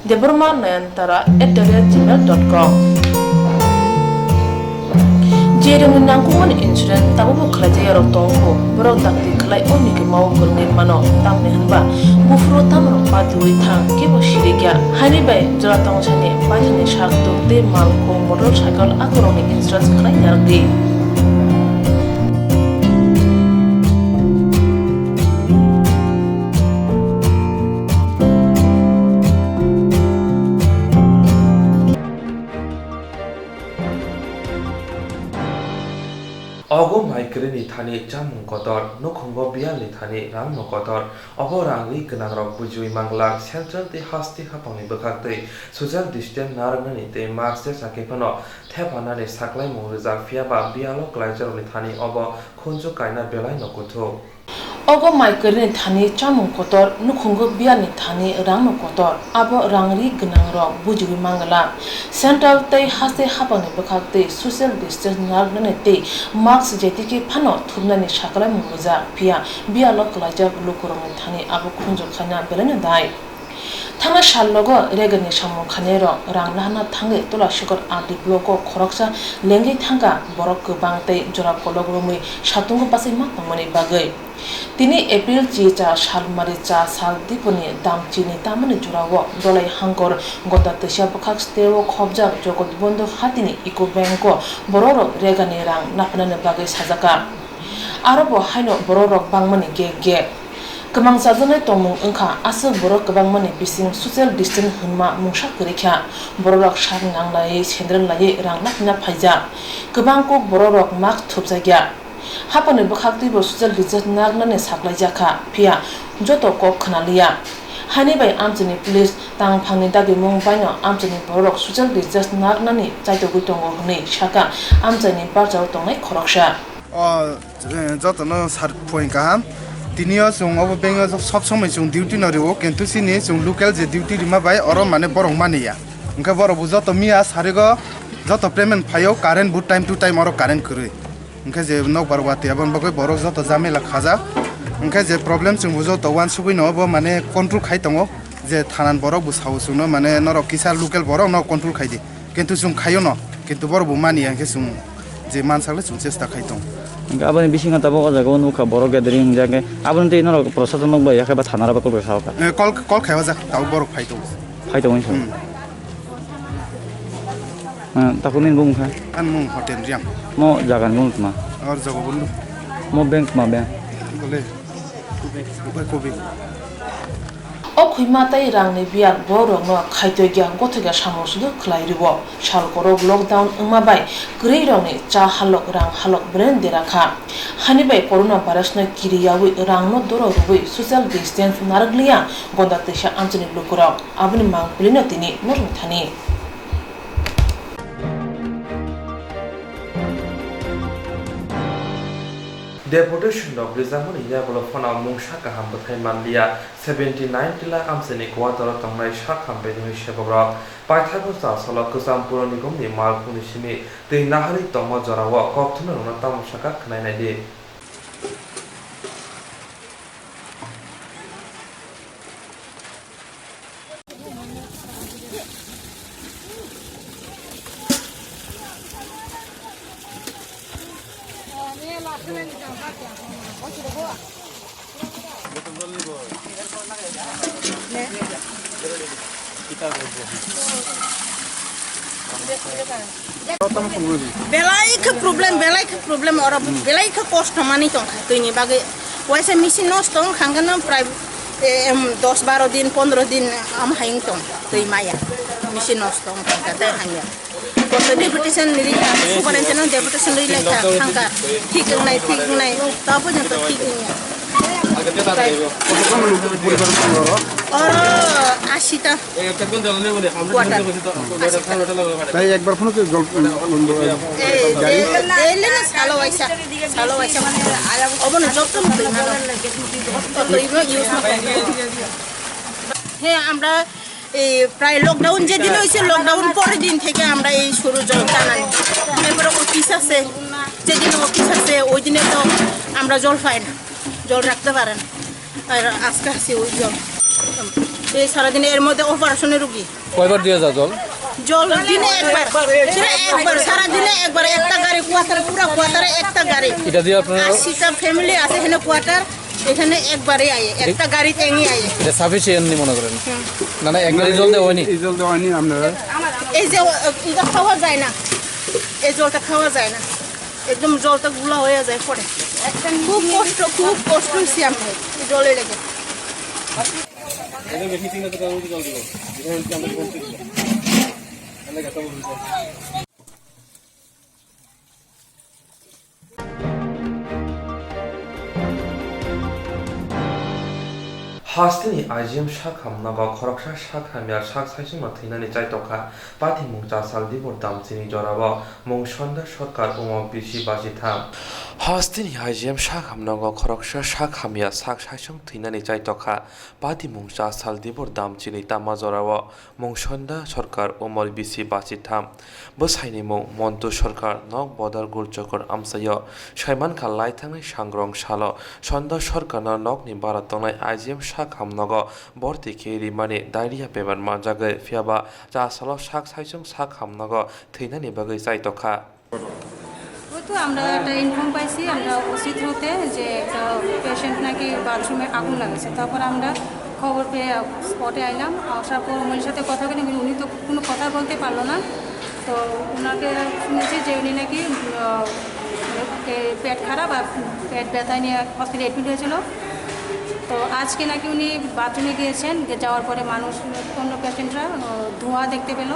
Debbarma Nayantara at the rate gmail dot com. Jerokni nangkukmani insurance tabukbo khlaijak yarok tongkho, borok dakti khlai o mikima o kwrwngwi mano, tamni hwnba buphuru tamrok patiui thang kebo sirikya. Haini bai jora tongsani paithakni sak tuk tei malkhung motor cycle akorokni insurance khlai narwkdi. Ogo mai kwrwini thani chamung kotor, nukhungo biyalni thani rangno kotor, obo rang ri gwnangrok bujiui manglak, central tei hasti hapangni bwkhaktwi social distance narwknani tei mask chesa khe phano thephanani saklaimung rwjak, phiya ba biyalo klaijakrokni thani obo khunju kaina belaino kuthuk. Ogo mai kwrwini thani chamung kotor, nukhungo biyalni thani rangno kotor, abo rang ri gwnangrok bujiui mangla. Central tei haste hapangni bwkhaktwi social distance narwknani tei mask jetikhe phano thumnani saklaimung rwjak, phiya biyalo klaijak lukurokni thani abo khunju khaina belaino dai. Thangna salrogo Reagan-ni samung khainairok rang nahana thangwi Tulasikot R D block-o khoroksa lengwi thangkha, borok kwbang tei jora kolok romwi satungo bachai ma tongmani bagwi. Tini April chi cha salmari cha sal diponi dam chini tamani jorao dolai hangkor gota twisa bwkhak steo khobjak Jogot Bondo hatini Eco Bank-o bororok Reagan-ni rang naphanani bagwi sajaka. Aro bo haino bororok bangmani gek gek. Kwmang chajaknai tongmung wngkha, aswk borok kwbangmani bising social distance hwnma mungsa kwrwi kha. Bororok sak nang laiwi sendrel laiwi rang naphina phaijak. Kwbang kuk bororok mask thupjakya. Haponi bwkhaktwibo social distance narwknani saklaijak kha, phiya joto kok khwnaliya. Haini bai amchaini police tangphangni dagimung baino amchaini bororok social distance narwknani chaitogwi tongo hwnwi sakha amchaini barjao tongnai khoroksa. O, eh, jotono sar phuaing kaham. Tini o chwng obo bank o sob somoi chwng duty no rwo, kintu chini chwng local je duty rima bai oro mane borok mani ya. Hwnkhe borok bo joto miya sarigo joto payment phaio, current bo time to time oro current kwrwi. Hwnkhe je nokbar watwi aboni bagwi borok joto jamela khajak. Hwnkhe je problem chwng bo joto uansugwi no obo mane control khai tongo, je thanan borok bo sao chwngno mane norok kisa local borok no control khai di. Kintu chwng khaio no, kintu borok bo mani ya, hwnkhe chwng je mansak le chwng chesta khai tong. Hwnkhe aboni bisingo tabuk o jaga o nukha borok gathering hwnjak, hwnkhe aboni twi norok prosason nok bai yakhe ba thana rok bai kok bai sao kha. Eh, call, call khai o jak, tabuk borok phai tong. Phai tong wngkha. Hmm. Ah, takhuk nini bumung kha? Ani mung Hoten Riam. Mo jaga ni bumung tma? Or jaga bumung. Mo bank tma bank? Bole. Kubai, kubai. O khuima tei rangni biyal bororokno khaitokya gothokya samung sudu khlai rwo. Sal kwrwk lockdown wngma bai kwrwirokni cha halok rang halok belai dera kha. Hani bai corona virusno kiriyawi rangno doro rwwi social distance narwkliya gonda twisa amchaini lukurok. Aboni mang pilino tini norok thani. Deputation rok rijakmani yagulo phano mungsa kaham bwthai manliya, seventy nine tila amchaini quarter o tongnai sak hambai nwi sebok rok paithago cha salo kwcham puro nigom ni malkhung ni simi twi naharwi tongma jora o kokthumnai rokno tamo saka khwnai naidi. Belai khe problem, belai khe problem, oro belai khe kosto manwi tongkha twini bagwi. Waisa machine nosto wngkha hwnkhe no prai, eh, em, dos baro din, pondro din am hai wng tong twi maya. Machine nosto wngkha hwnkhe tei hamya. Kosto deputation rikha, superintendent deputation rikha thangkha. Thik wngnai, thik wngnai, ta porjonto thik wngya. Oro asita. Quarter. Tei ekbar phano ke gol, gol, gol, gari? Daily na salo waisa, salo waisa. Obono joto no twi mano. Twi bo use ma kho. He, amra, e, prai lockdown je din hoyse, lockdown pore din theke amra ei shuru jol tanani. Ekbar office ase, je din office ase, oi dine to amra jol pai na, jol rakte pare na. Ar aste aste oi jol. Ei sara din er moddhe operation er rugi. কয়বার দিয়ে যা জল? জল দিনে একবার, সেটা একবার, সারা দিনে একবার, একটা গাড়ি কোয়ার্টারে, পুরো কোয়ার্টারে একটা গাড়ি। এটা দিয়ে আপনারা আশিটা ফ্যামিলি আছে এখানে কোয়ার্টার, এখানে একবারে আয়, একটা গাড়ি ট্যাঙ্গি আয়। এটা সাফিসিয়েন্ট মনে করেন? হুম। না, না, একবারই জল দেওয়া হয়নি? এই জল দেওয়া হয়নি আপনারা? এই যে, ও, এটা খাওয়া যায় না, এই জলটা খাওয়া যায় না, একদম জলটা গুলা হয়ে যায় পরে। খুব কষ্ট, খুব কষ্ট হয়েছি আমরা এই জলের লেগে। Hasteni I G M sak ham nogo khoroksa sak hamya sak saichungno thwinani chaitokha. Patimung chasal dibor damchini jorao mung sonda sorkar omo bisi bachitham. Hasteni I G M sak ham nogo khoroksa sak hamya sak saichung thwinani chaitokha. Patimung chasal dibor damchini tama jorao mung sonda sorkar umor bisi bachitham. Bwsaini mung Montu Sorkar, nok bodar Gulchokor amchaio. Saimankha laithangnai sangrong salo sonda sorkarno nokni bara tongnai I G M sak ham nogo borti khe rimani diarrhea bemar manjagwi, phiyaba cha salo sak saichung sak ham nogo thwinani bagwi chaitokha. ওই তো আমরা একটা ইনফর্ম পাইছি, আমরা ওসি থ্রুতে, যে একটা পেশেন্ট নাকি বাথরুমে আগুন লাগাইছে। তারপর আমরা খবর পেয়ে স্পটে আইলাম। আসার পর উনির সাথে কথা বলে, উনি তো কোনো কথা বলতে পারলো না। তো ওনাকে শুনেছি যে উনি নাকি, আহ, মানে, এ, পেট খারাপ আর পেট ব্যথা নিয়ে হসপিটালে অ্যাডমিট হয়েছিল। তো আজকে নাকি উনি বাথরুমে গিয়েছেন, গিয়ে যাওয়ার পরে মানুষ, অন্য পেশেন্টরা, আহ, ধোঁয়া দেখতে পেল।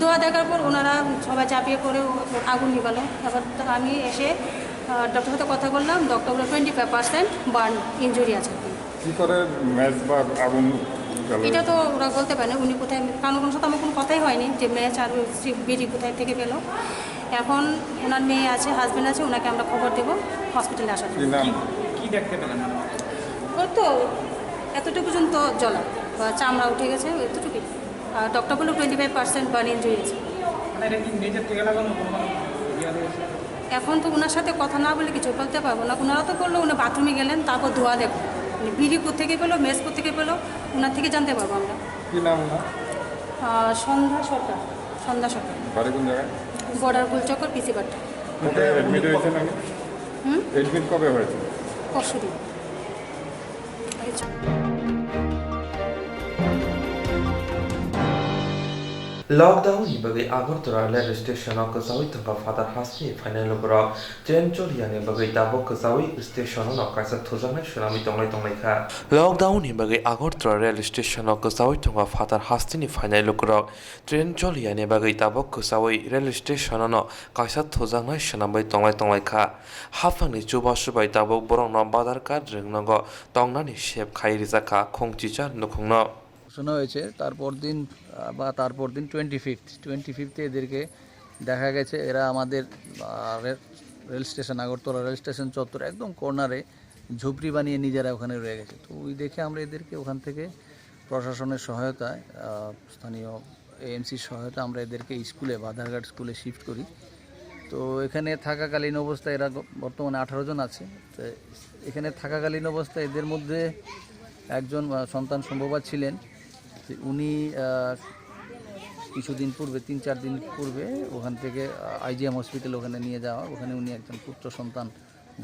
ধোঁয়া দেখার পর ওনারা সবাই ঝাঁপিয়ে পড়ে ও-, আগুন নিভালো। তারপর তো আমি এসে, আহ, ডক্টর সাথে কথা বললাম, ডক্টর বলল twenty five percent burn injury আছে। কি করে ম্যাচ বা আগুন গেল? এটা তো ওরা বলতে পারে না, উনি কোথায়, কারণ ওনার সাথে আমার কোনো কথাই হয়নি যে ম্যাচ আর ওই সি-, বিড়ি কোথায় থেকে পেল। এখন ওনার মেয়ে আছে, হাজব্যান্ড আছে, ওনাকে আমরা খবর দেবো হসপিটালে আসার জন্য। কি নাম? কি দেখতে পেলেন? ওর তো এতটুকু পর্যন্ত জ্বলা, বা চামড়া উঠে গেছে, এতটুকুই। আর ডক্টর বলল twenty five percent burn injury আছে। মানে এটা কি নিজের থেকে লাগানো কোনো মানে ইয়ে হয়েছে? এখন তো ওনার সাথে কথা না বলে কিছু বলতে পারবো না। ওনারা তো বললো উনি বাথরুমে গেলেন, তারপর ধোঁয়া দেখো। মানে বিড়ি কোথেকে পেলো, মেস কোথেকে পেলো, ওনার থেকে জানতে পারবো আমরা। কি নাম ওনার? আহ, সন্ধ্যা সরকার। সন্ধ্যা সরকার। বাড়ি কোন জায়গায়? বর্ডার গুলচক্কর, পিসি বাট্টা। কোথায় অ্যাডমিট হয়েছেন আপনি? হুম? অ্যাডমিট কবে হয়েছে? পরশুদিন। Lockdown ni bagwi Agartala railway station o kwchaui thwngkha phatar hasteni phainai lukurok. Train choliya ni bagwi tabuk kwchaui station o no kaisa thujaknai swnamwi tonglai tonglaikha. Lockdown ni bagwi Agartala railway station o kwchaui thwngkha phatar hasteni phainai lukurok. Train choliya ni bagwi tabuk kwchaui railway station o no kaisa thujaknai swnamwi tonglai tonglaikha. Haphangni chubasu bai tabuk borokno badar card rwngnogo tongnani sep khai rijakha khungchicha nukhungno. ঘোষণা হয়েছে, তার পরদিন, আহ, বা তার পরদিন twenty fifth, twenty ফিফথে এদেরকে দেখা গেছে এরা আমাদের, আহ, রে-, rail station, Agartala rail station চত্বরে একদম কর্নারে ঝুপড়ি বানিয়ে নিজেরা ওখানে রয়ে গেছে। তো ওই দেখে আমরা এদেরকে ওখান থেকে প্রশাসনের সহায়তায়, আহ, স্থানীয় এএমসির সহায়তায় আমরা এদেরকে স্কুলে, বাধারঘাট স্কুলে শিফট করি। তো এখানে থাকাকালীন অবস্থায় এরা গ-, বর্তমানে আঠারো জন আছে। তো এখানে থাকাকালীন অবস্থায় এদের মধ্যে একজন, আহ, সন্তান সম্ভবা ছিলেন। তো উনি, আহ, কিছুদিন পূর্বে, তিন চার দিন পূর্বে ওখান থেকে, আহ, আইজিএম হসপিটাল ওখানে নিয়ে যাওয়া হয়। ওখানে উনি একজন পুত্র সন্তান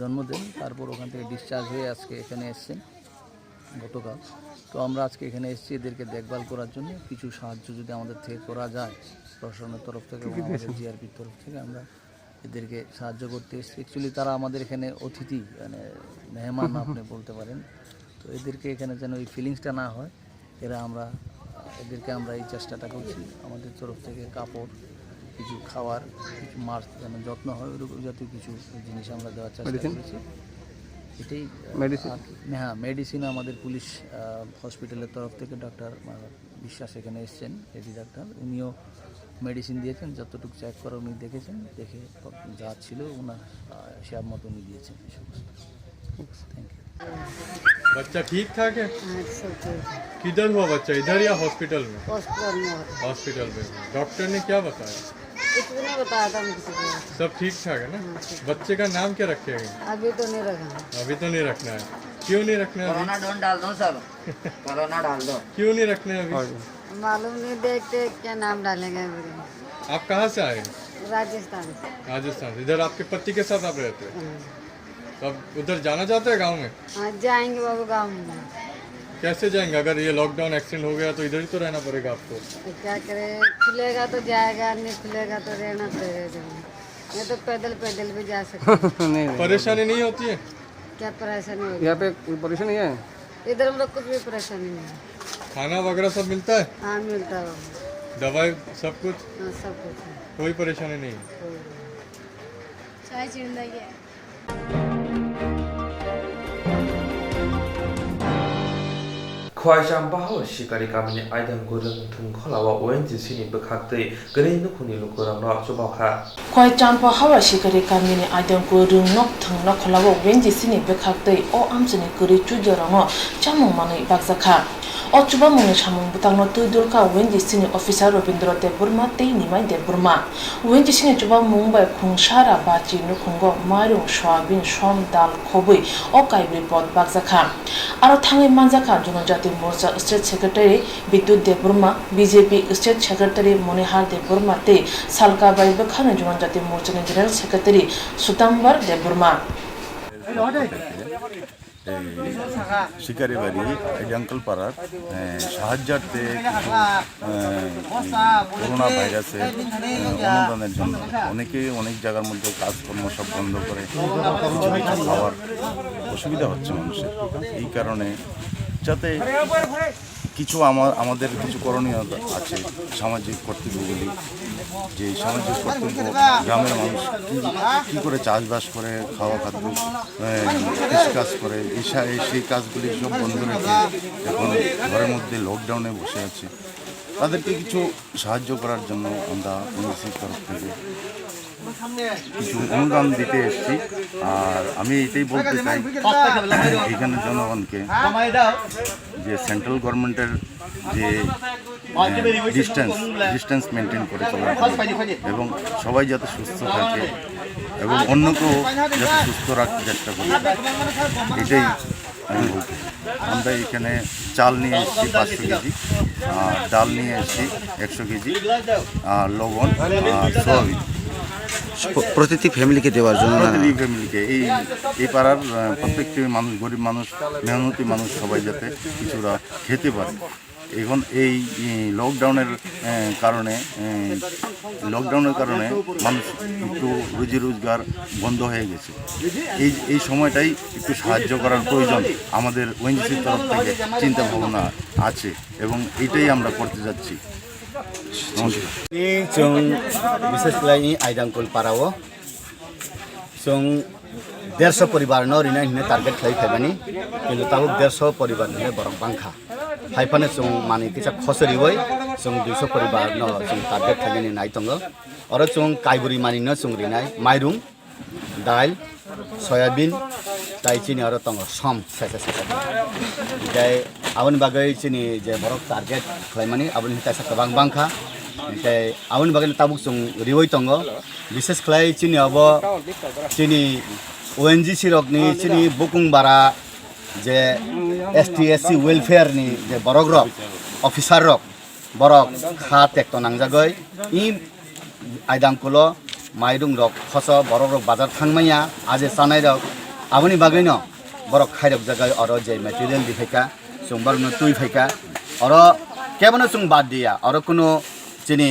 জন্ম দেন। তারপর ওখান থেকে ডিসচার্জ হয়ে আজকে এখানে এসছেন গতকাল। তো আমরা আজকে এখানে এসেছি এদেরকে দেখভাল করার জন্য। কিছু সাহায্য যদি আমাদের থেকে করা যায় প্রশাসনের তরফ থেকে এবং আমাদের জিআরপির তরফ থেকে, আমরা এদেরকে সাহায্য করতে এসেছি। অ্যাকচুয়ালি তারা আমাদের এখানে অতিথি, মানে মেহমান আপনি বলতে পারেন। তো এদেরকে এখানে যেন এই ফিলিংসটা না হয়, এরা আমরা, এদেরকে আমরা এই চেষ্টাটা করছি। আমাদের তরফ থেকে কাপড়, কিছু খাওয়ার, কিছু মাস্ক যেন যত্ন হয়, ওই রকম জাতীয় কিছু জিনিস আমরা দেওয়ার চেষ্টা মেডিসিন? করেছি। এটাই, আহ, মেডিসিন? আর, হ্যাঁ, মেডিসিন আমাদের পুলিশ, আহ, হসপিটালের তরফ থেকে ডাক্তার, আহ, বিশ্বাস এখানে এসছেন, এডি ডাক্তার, উনিও মেডিসিন দিয়েছেন, যতটুকু চেক করে উনি দেখেছেন, দেখে যা ছিল ওনার, আহ, হিসাব মতো উনি দিয়েছেন এই সমস্ত। Thank you. बच्चा ठीक ठाक है? हाँ, सब ठीक है। किधर हुआ बच्चा, इधर या हॉस्पिटल में? हॉस्पिटल में हुआ। हॉस्पिटल में। डॉक्टर ने क्या बताया? कुछ भी नहीं बताया था हमको तो। सब ठीक ठाक है ना? हाँ, ठीक। बच्चे का नाम क्या रखेंगे? अभी तो नहीं रखा है। अभी तो नहीं रखना है। क्यों नहीं रखना है अभी? कोरोना डोन डाल दो सर। कोरोना डाल दो। क्यों नहीं रखना है अभी? मालूम नहीं, देखते क्या नाम डालेंगे अभी। आप कहाँ से आए? राजस्थान से। राजस्थान से। इधर आपके पति के साथ आप रहते हैं? हाँ। तो अब उधर जाना चाहते हैं गाँव में? हाँ, जाएंगे बाबू गाँव में। कैसे जाएंगे? अगर ये लॉकडाउन एक्सटेंड हो गया तो इधर ही तो रहना पड़ेगा आपको। तो क्या करें, खुलेगा तो जाएगा, नहीं खुलेगा तो रहना पड़ेगा इधर में। ये तो पैदल, पैदल भी जा सकते हैं। नहीं, नहीं। परेशानी नहीं होती है? क्या परेशानी होती है? यहाँ पे कोई परेशानी है? इधर हम लोग कुछ भी परेशानी नहीं है। खाना वगैरह सब मिलता है? हाँ, मिलता है बाबू। दवाई सब कुछ? हाँ, सब कुछ है। कोई परेशानी नहीं है? कोई नहीं। चाय चिंदा ये। Khwai Champahao Sikari kamini aidang kwrwng thwngkhwlao O N G C ni bwkhaktwi kwrwi nukhungni lukurokno chubakha. Khwai Champahao Sikari kamini aidang kwrwng nok thwngno khwlao O N G C ni bwkhaktwi o amchaini kwrwi chujarokno chamung manwi bakjakha. O chubamungni samung bwtangno twi dulkha O N G C ni officer Robindra Debbarma tei Nimai Debbarma. O N G C ni chubamung bai Khungsara Bachi nukhungo mairung, soyabin, som, dal, khobwi o kaibrwi pot bakjakha. Aro thangwi manjakha Jonojati Morcha State Secretary Bidyut Debbarma, B J P State Secretary Monihar Debbarma tei salka bai bwkhani Jonojati Morchani General Secretary Sutambar Debbarma. এই শিকারিবাড়ি, এই জঙ্গলপাড়ার, এ, সাহায্যার্থে কিছু, এ, করোনা ভাইরাসের, এ, অনুদানের জন্য অনেকেই অনেক জায়গার মধ্যে কাজকর্ম সব বন্ধ করে কিছু কিছু খাওয়ার অসুবিধা হচ্ছে মানুষের। এই কারণে যাতে কিছু আমা-, আমাদের কিছু করণীয় আছে সামাজিক কর্তব্যগুলি, যে সামাজিক কর্তব্য, গ্রামের মানুষ কী, কী করে চাষবাস করে, খাওয়া খাদ্য, এ, কৃষিকাজ করে, এই সা-, এই সেই কাজগুলি সব বন্ধ রেখে এখন ঘরের মধ্যে লকডাউনে বসে আছে। তাদেরকে কিছু সাহায্য করার জন্য আমরা এনজিসির তরফ থেকে কিছু অনুদান দিতে এসেছি। আর আমি এটাই বলতে চাই এখানে জনগণকে যে সেন্ট্রাল গভর্নমেন্টের যে, আহ, ডিস্টেন্স, ডিস্টেন্স মেনটেন করে চলার জন্য এবং সবাই যাতে সুস্থ থাকে এবং অন্যকেও যাতে সুস্থ রাখতে চেষ্টা করে, এটাই আমি বলতে চাই। আমরা এখানে চাল নিয়ে এসেছি পাঁচশো কেজি, আর ডাল নিয়ে এসেছি একশো কেজি, আর লবণ, আর সয়াবিন। প্র-, প্রতিটি ফ্যামিলিকে দেওয়ার জন্য না? প্রতিটি ফ্যামিলিকে, এই, এই পাড়ার, আহ, প্রত্যেকটি মানুষ, গরিব মানুষ, মেহনতি মানুষ, সবাই যাতে কিছুটা খেতে পারে। এখন এই, এই লকডাউনের, এ, কারণে, এ, লকডাউনের কারণে মানুষ একটু রুজি রোজগার বন্ধ হয়ে গেছে। এই, এই সময়টাই একটু সাহায্য করার প্রয়োজন আমাদের ওএনজিসির তরফ থেকে চিন্তা ভাবনা আছে এবং এটাই আমরা করতে যাচ্ছি। নমস্কার। Ni chwng bises khlai ni Aidangkul para o chwng derso poribar no rinai hwnwi target khlai phaimani, kintu tabuk derso poribar hwnwi borok bangkha. Haiphano chwng manwi kisa khosoriwi chwng duiso poribar no chwng target khlainani nai tongo. Oro chwng kaiburi manwi no chwng rinai, mairung, dail, soyabin, tai chini oro tongo som sesa sesa. Tei aboni bagwi chini je borok target khlaimani aboni kaisa kwbang bangkha. Tei aboni bagwi tabuk chwng riwi tongo. Bises khlai chini obo chini O N G C rokni chini bukung bara je S T S C welfare ni je borok rok, officer rok, borok kha tekto nangjagwi i Aidangkulo mairung rok khoso borok rok bazar thangmaya aje chanai rok aboni bagwi no borok khairok jagwi oro je material di phaika chwng borok no twi phaika oro kebono chwng bad diya oro kuno chini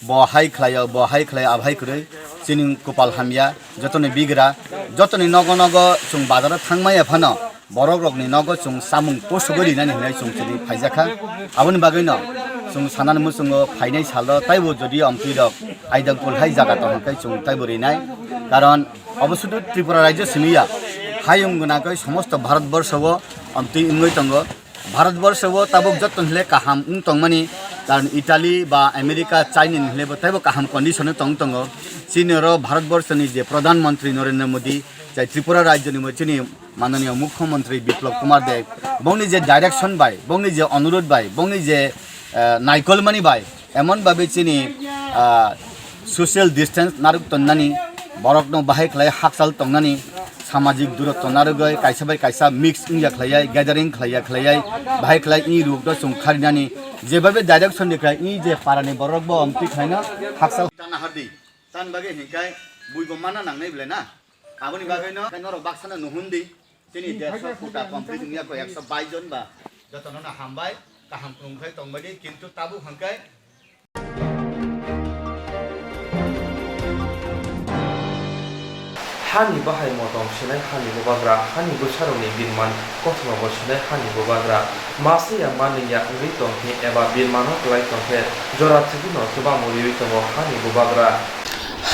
bo hai khlaio, bo hai khlaio, abo hai kwrwi chini kupal hamya, jotoni bigra, jotoni nogo nogo chwng bazaro thangmaya phano borok rokni nogo chwng samung posugwi rinani hinwi chwng chini phaijakha. Aboni bagwino chwng sanani muchungo phainai salo taibo jodi omtwi rok Aidangkul hai jaga tongkha khe chwng taibo rinai. Karon obo sudu Tripura rajyo simi ya, hayung gwnangwi somosto Bharat borsho o omtwi wngwi tongo. Bharat borsho o tabuk joto ni hile kaham wng tongmani, karon Italy ba America, China ni hile bo teibo kaham condition o tong tongo. Chini oro Bharat borsho ni je Pradhan Mantri Narendra Modi, jai Tripura rajyo ni bo chini mananiya Mukhyamantri Biplab Kumar Deb, bongni je direction bai, bongni je onurod bai, bongni je, eh, naikolmani bai, emon babe chini, ah, social distance narwk tongnani, borokno bahai khlai hakchal tongnani, samajik durotto narwgwi kaisa bai kaisa mix wngya khlaiya, gathering khlaiya khlaiya, bahai khlai i rukno chwng kharinani, jebabe direction ni khlai i je parani borok bo omtwi khlaino hakchal. Tana hardi, tan bagwi hinkai buibo mana nangnai bwle na? Aboni bagwino norok baksano nuhundi, chini derso kota complete wngya ko ekso bais jon ba jotono no hambai, kaham kwrwng khai tongbaidi, kintu tabuk hwnkhai. Hani bahai motom sinai hani bubagra, hani bwsarokni birman kothoma bo sinai hani bubagra. Masa ya manwi ya wngwi tongkhe eba birmano kwlai tongkhe jora thwgwino chubamu riwi tongo hani bubagra.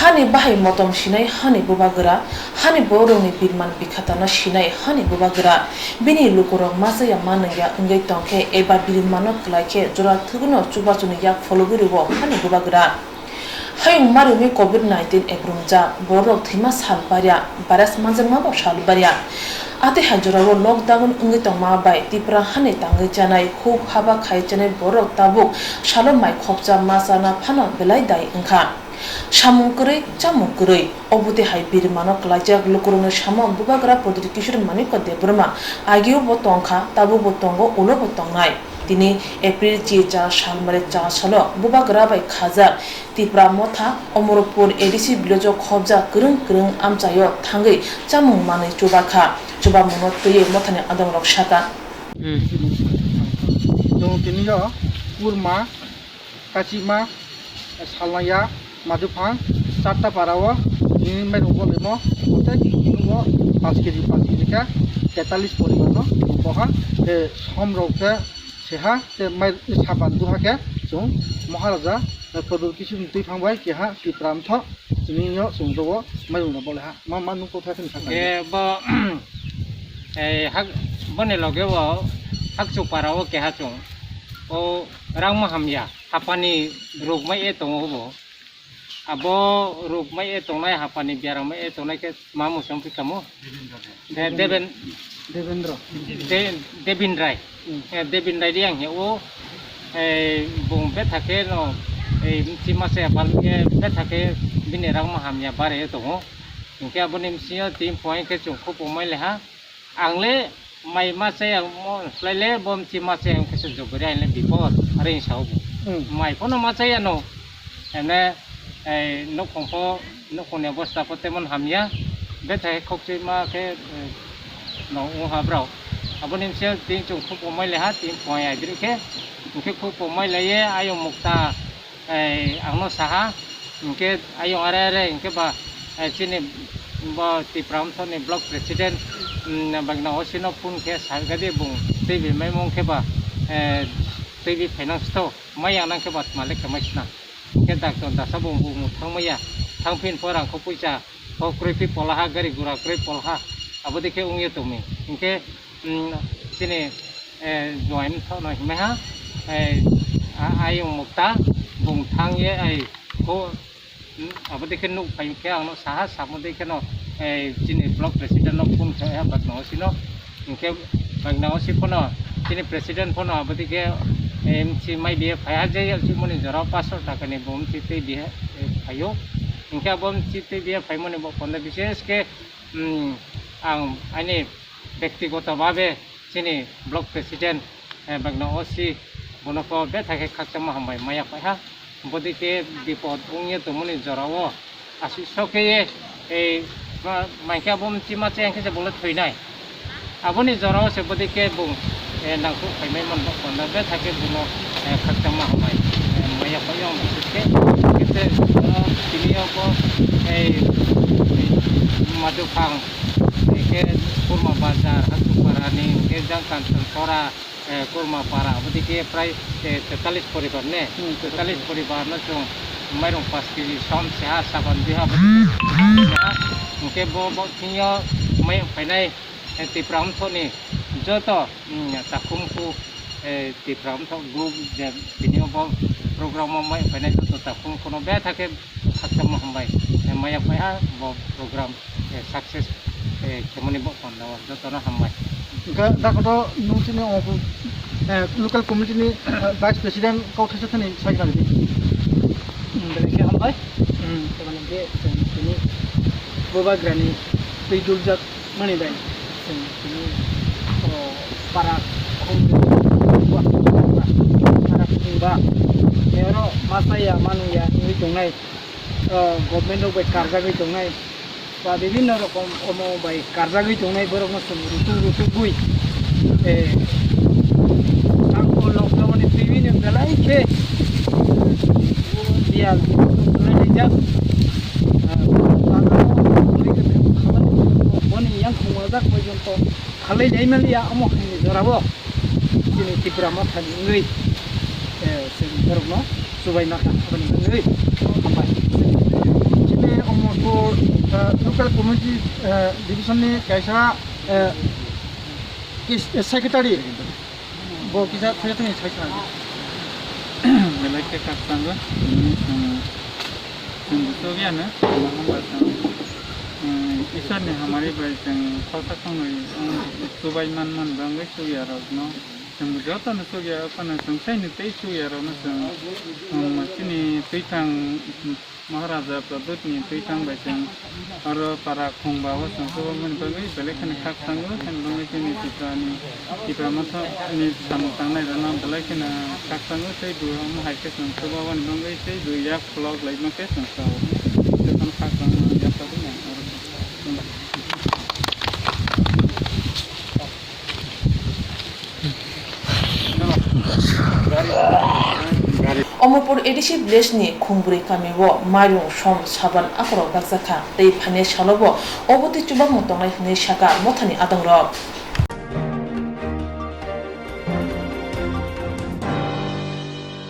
Hani bahai motom sinai hani bubagra, hani borokni birman bikhatano sinai hani bubagra. Bini lukurok masa ya manwi ya wngwi tongkhe eba birmano kwlai khe jora thwgwino chubachuni yak phologwi rwo hani bubagra. Hayung marwgwi covid nineteen ebrumjak, borok thwima sal barya, virus manjakma bo sal barya. Atwi hai jorao lockdown wngwi tongma bai Tipra hani tangwi chanai, huk haba khai chanai borok tabuk salo mai khopsa ma chana phano belai dai wngkha. Samung kwrwi, chamung kwrwi, obotwi hai birmano kwlaijak lukurokni samung bubagra Pradyot Kishore Manikya Debbarma agio bo tongkha, tabuk bo tongo, ulo bo tongnai. Tini April chi cha sal mare cha salo bubagra bai khajak Tipra Motha Omorpur A D C village o khopjak kwrwng kwrwng amchaio thangwi chamung manwi chubakha. Chubamungno twiwi mothani adongrok sakha. Hmm. Chwng tini o kurma, kachima, salnaya, maduphang, charta para o, tini mairum bo lemo, tei tini o panch kg, panch kg khe tetalis poribar no boha, tei som rok khe seha, tei mai saban duha khe chwng Maharaja, eh, Pradyot Kishore ni twi phang bai keha Tipra Motha. Tini yo chwng rogo mairum rok bo leha. Ma, ma nung kotha kheno sakha. Ge bo, eh, hak, boni loge bo hakchuk para o keha chwng. O rang ma hamya. Hapani ruk mai e tongo bo. Abo ruk mai e tongnai, hapani biaram mai e tongnai khe ma muchung pi kamo? De-, Deben-, Devendra. De-, Devin Rai. Hmm. Eh, Devin Rai di ang he o, eh, bung betha khe no, eh, mchi masa ya bal, eh, betha khe bini rang ma hamya bare tongo. Hingke aboni msio team point khe chwng khup wngmai leha. Ang le mai ma chaya mo, khlai le bo mchi ma chaya, ang khe se jobori ang le bipor, are sa bo. Hmm. Mai phano ma chaya no. Ene, eh, nokhong pho, nokhong ni obostha pho temon hamya. Bethai khokchwi ma khe, eh, no ung ha brao. Aboni msio team chwng khup wngmai leha, team point ai diri khe. Hwnkhe khupo mai laiye ayung mukta, eh, angno saha, hwnkhe ayung are are hwnkhe ba, eh, chini bo Tipra Motha ni block president, mm, bagna O C no phone khe sagadi bung twibi maimung khe ba, eh, twibi phainang sito, mai yang nang khe ba malik khe mai sina. Hwnkhe doctor dasa bung bung thang maya, thang phin pho rang kho puisa, kho kwrwi phi polaha, gari gura kwrwi polaha, abo dikhe wngya tongmi. Hwnkhe, mm, chini, eh, join thokno himai ha, eh, a-, ayung mukta bung thang ye, ai, kho, mm, abo dikhe nuk phai khe ang no saha, samo dikhe no, eh, chini block president no phone khe ha bagna O C no, hwnkhe bagna O C phono, chini president phono abo dikhe, eh, M C mai biye phai ha, je moni jora paso taka ni bo M C tei biye, eh, phaio, hwnkhe abo M C tei biye phai moni bo kono bises khe, mm, ang ani bektigoto babe chini block president, eh, bagna O C, bono kho betha khe khakchangma hambai maya phai ha. Bodi khe bipod wngya tongmani jorao aswk sok khe ye, ei, ma-, mankhe abo mchi ma chayang khe se bole thwinai. Aboni jorao se bodi khe bung, eh, nangkuk phaimai manba panda betha khe bono, eh, khakchangma hambai, eh, maya phai yong bises khe. Khe te, eh, tini abo, ei, ei, Maduphang, eh, khe Kurma Bazar, Hatuparani, khe jang Kanchanpura, eh, Kurma Para, abo dikhe prai, eh, tetalis poribar ne, hmm, tetalis poribar no chwng mairung paanch kg som seha, saban duiha, abo dikhe seha. Hwnkhe bo, bo thwngyo mai phainai, eh, Tipra Motha ni joto, hmm, takhumkhu, eh, Tipra Motha group je tini bo program o mai phainai joto takhumkhu no betha khe khakchangma hambai, eh, maya phaiha bo program, eh, success, eh, khemani bo panda o jotono hambai. Hwnkhe dakhoto nung chini omo, eh, local committee ni, eh, vice president kok thaisa thani sai khna ridi. Hmm, belai khe hambai. Hmm, tamani je chwng tini bubagrani twi duljak mani bai chwng tini, o, para khum, para khum ba, oro masa ya manu ya wngwi tongnai. O, government rok bai karjagwi tongnai, ba bibinno rokom omo bai karjagwi tongnai, borokno chwng rutuk rutugwi, eh, ang o lockdown ni twibini belai khe biyal rijak, ah, boni yang khumajak porjonto khalai lai maliya omo hai ni jorao. Chini Tipra Mothani wngwi, eh, chwng borokno chubaima kha, aboni bagwi hambai. Chini Omorpur, eh, local community, eh, division ni kaisa, eh, kis-, eh, secretary, bo kisa thaisa thani sai khna. Belai khe khakchangwi, chini chwng Chwng buchukya no, tamo hwnba chwng, um, Iswrni hamari bai chwng khorsa khornwi wng chubai man man bagwi chukya rokno chwng jotono chukya phano chwng saini tei chukya rokno chwng, um, chini twi thang Maharaja Pradyutni twi thang bai chwng oro para khungba o chwng chubamani bagwi belai kheno khakchango, kheno bagwi chini Tiprani Tipra Mothani samung tangnai rokno belai kheno khakchango tei bo omo hai khe chwng chuba boni bagwi tei bo yak khulok laima khe chwng sao. Jotono khakchangma yak tongwi nang aro. Omorpur A D C village ni Khungbrwi kami o mairung som saban akorok bakjakha tei phainai salo bo obo twi chubamung tongnai hwnwi sakha mothani adongrok.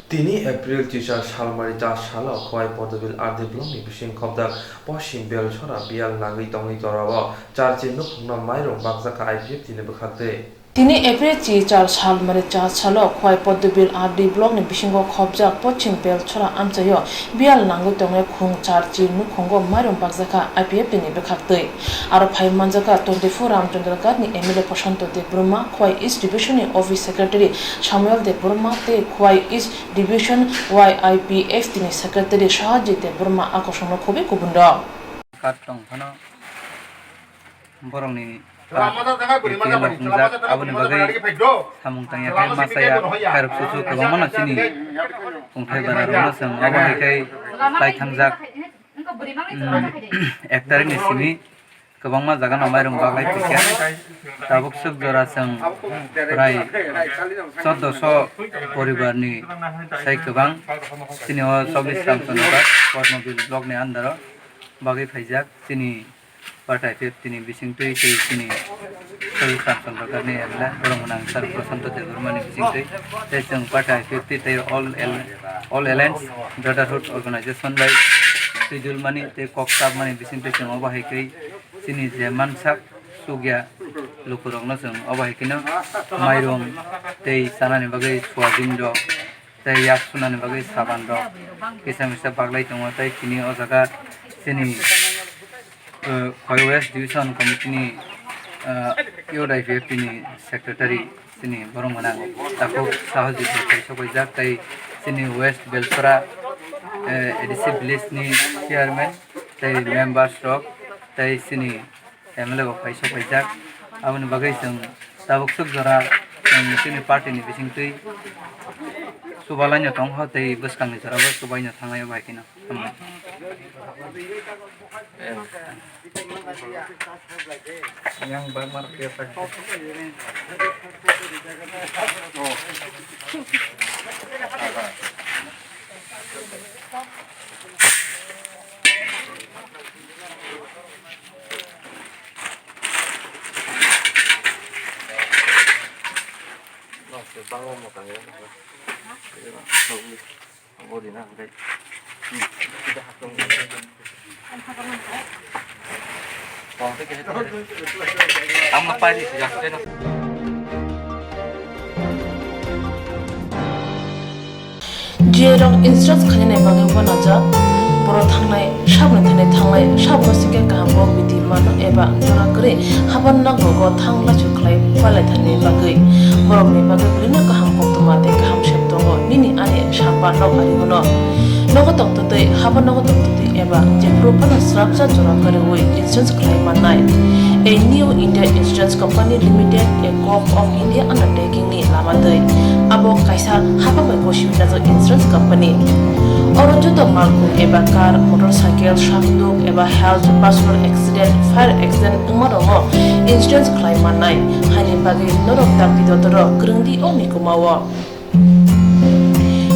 Tini April chichar salmari char salo Khowai Poddobil R D block ni bising khobjak Poschim Belchora biyal nangwi tongwi torao charchi nukhungno mairung bakjakha I P F T ni bwkhaktwi. Tini April chichar salmari char salo Khowai Poddobil R D block ni bisingo khobjak Poschim Belchora amchaio biyal nangwi tongnai khung charchi nukhungo mairung bakjakha I P F T ni bwkhaktwi. Aro phai manjakha twenty-four Ramchandra Ghat ni M L A Prashanto Debbarma, Khowai East Division ni Office Secretary Samuel Debbarma tei Khowai East Division Y I P F T ni Secretary Sahajit Debbarma a kosongno khobwi kubun rok. Card tong phano borokni card A T M rok wngjak, aboni bagwi samung tangya khe masa ya khairok chuchu kwbangma no chini kongthai bara rokno chwng abo hai khe tai thangjak. Hmm, ek tarikni simi Kwbangma jaga no mairum baglai tikya. Tabuk swk jora chwng prai choddoso poribar ni sai kwbang. Chini o chobbish Ramchandra Kormobil block ni under o bagwi phaijak. Chini Party I P F T ni bisingtwi tei chini Sir Ramchandra Garni M L A, borok gwnang Sir Prashanto Debbarma ni bisingtwi tei chwng Party I P F T tei All Al-, All Alliance Brotherhood Organization bai twijulmani tei kok tapmani bisingtwi chwng obo hai khe chini je mansak sukya lukurokno chwng obo hai kheno mairum tei chanani bagwi soyabin rok tei yak sunani bagwi saban rok kisa misa baglai tongo. Tei chini o jaga chini, eh, Khowai West Division Committee ni, eh, youth I P F T ni secretary chini borok gwnang takhuk Sahajit bo phai sokphaijak tei chini West Belpara, eh, A D C village ni chairman tei members rok tei chini M L A bo phai sokphaijak. Aboni bagwi chwng tabuk swk jora chwng chini party ni bisingtwi chubalaino tong kha tei bwskangni jora bo chubaino thanglai o bai kheno. Hambai. Yang bangmar khe tak. G A rok insurance khainani bagwi uanajak, borok thangnai saboni thani thanglai, saboni sikhe kaham bo bidi mano eba jora kwrwi haban nok rogo thang lachu khlai palai thani bagwi. Borokni bagwi belino kaham koktwma tei kaham sep tongo, nini ani samba nok ari hwno. Nogo tongtwtwi, haban nogo tongtwtwi eba jephuru phano srapsa jora kwrwi insurance khlai mannai. A New India Insurance Company Limited, a Govt of India undertaking ni lama twi. Abo kaisa hapang bai gosi hwnjak insurance company. Oro joto malkhung eba car, motorcycle, sakduk eba health, personal accident, fire accident wngma rokno insurance khlai mannai. Haini bagwi norok dakti dotoro kwrwng di o mikuma o.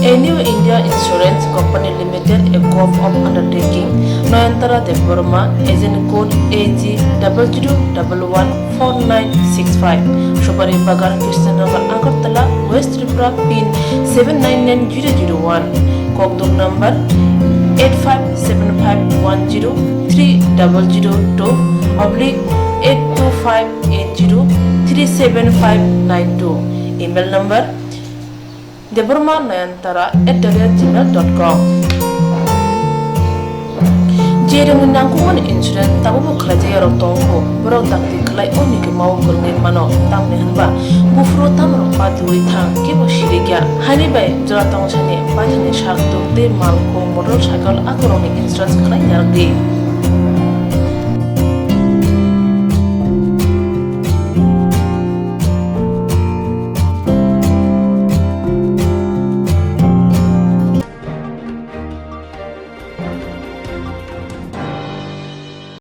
A New India Insurance Company Limited, a Govt of undertaking. Noyantara Debbarma, agent code A G double zero double one four nine six five, Subari Bagan, Krishnanagar, Agartala, West Tripura, pin seven nine nine zero zero one, kokduk number eight five seven five one zero three double zero two oblique eight two five eight zero three seven five nine two, email number Debbarma Nayantara at the rate gmail dot com. Jeremni nangkukmani insurance tabukbo khlaijak yarok tongo, borok dakti khlai o mikuma o kwrwngwi mano, tamni hwnba buphuru tamrok patiwi thang kebo sirikya. Haini bai jora tongsani paithakni sakduk tei malkhung motorcycle akorokni insurance khlai narwkdi.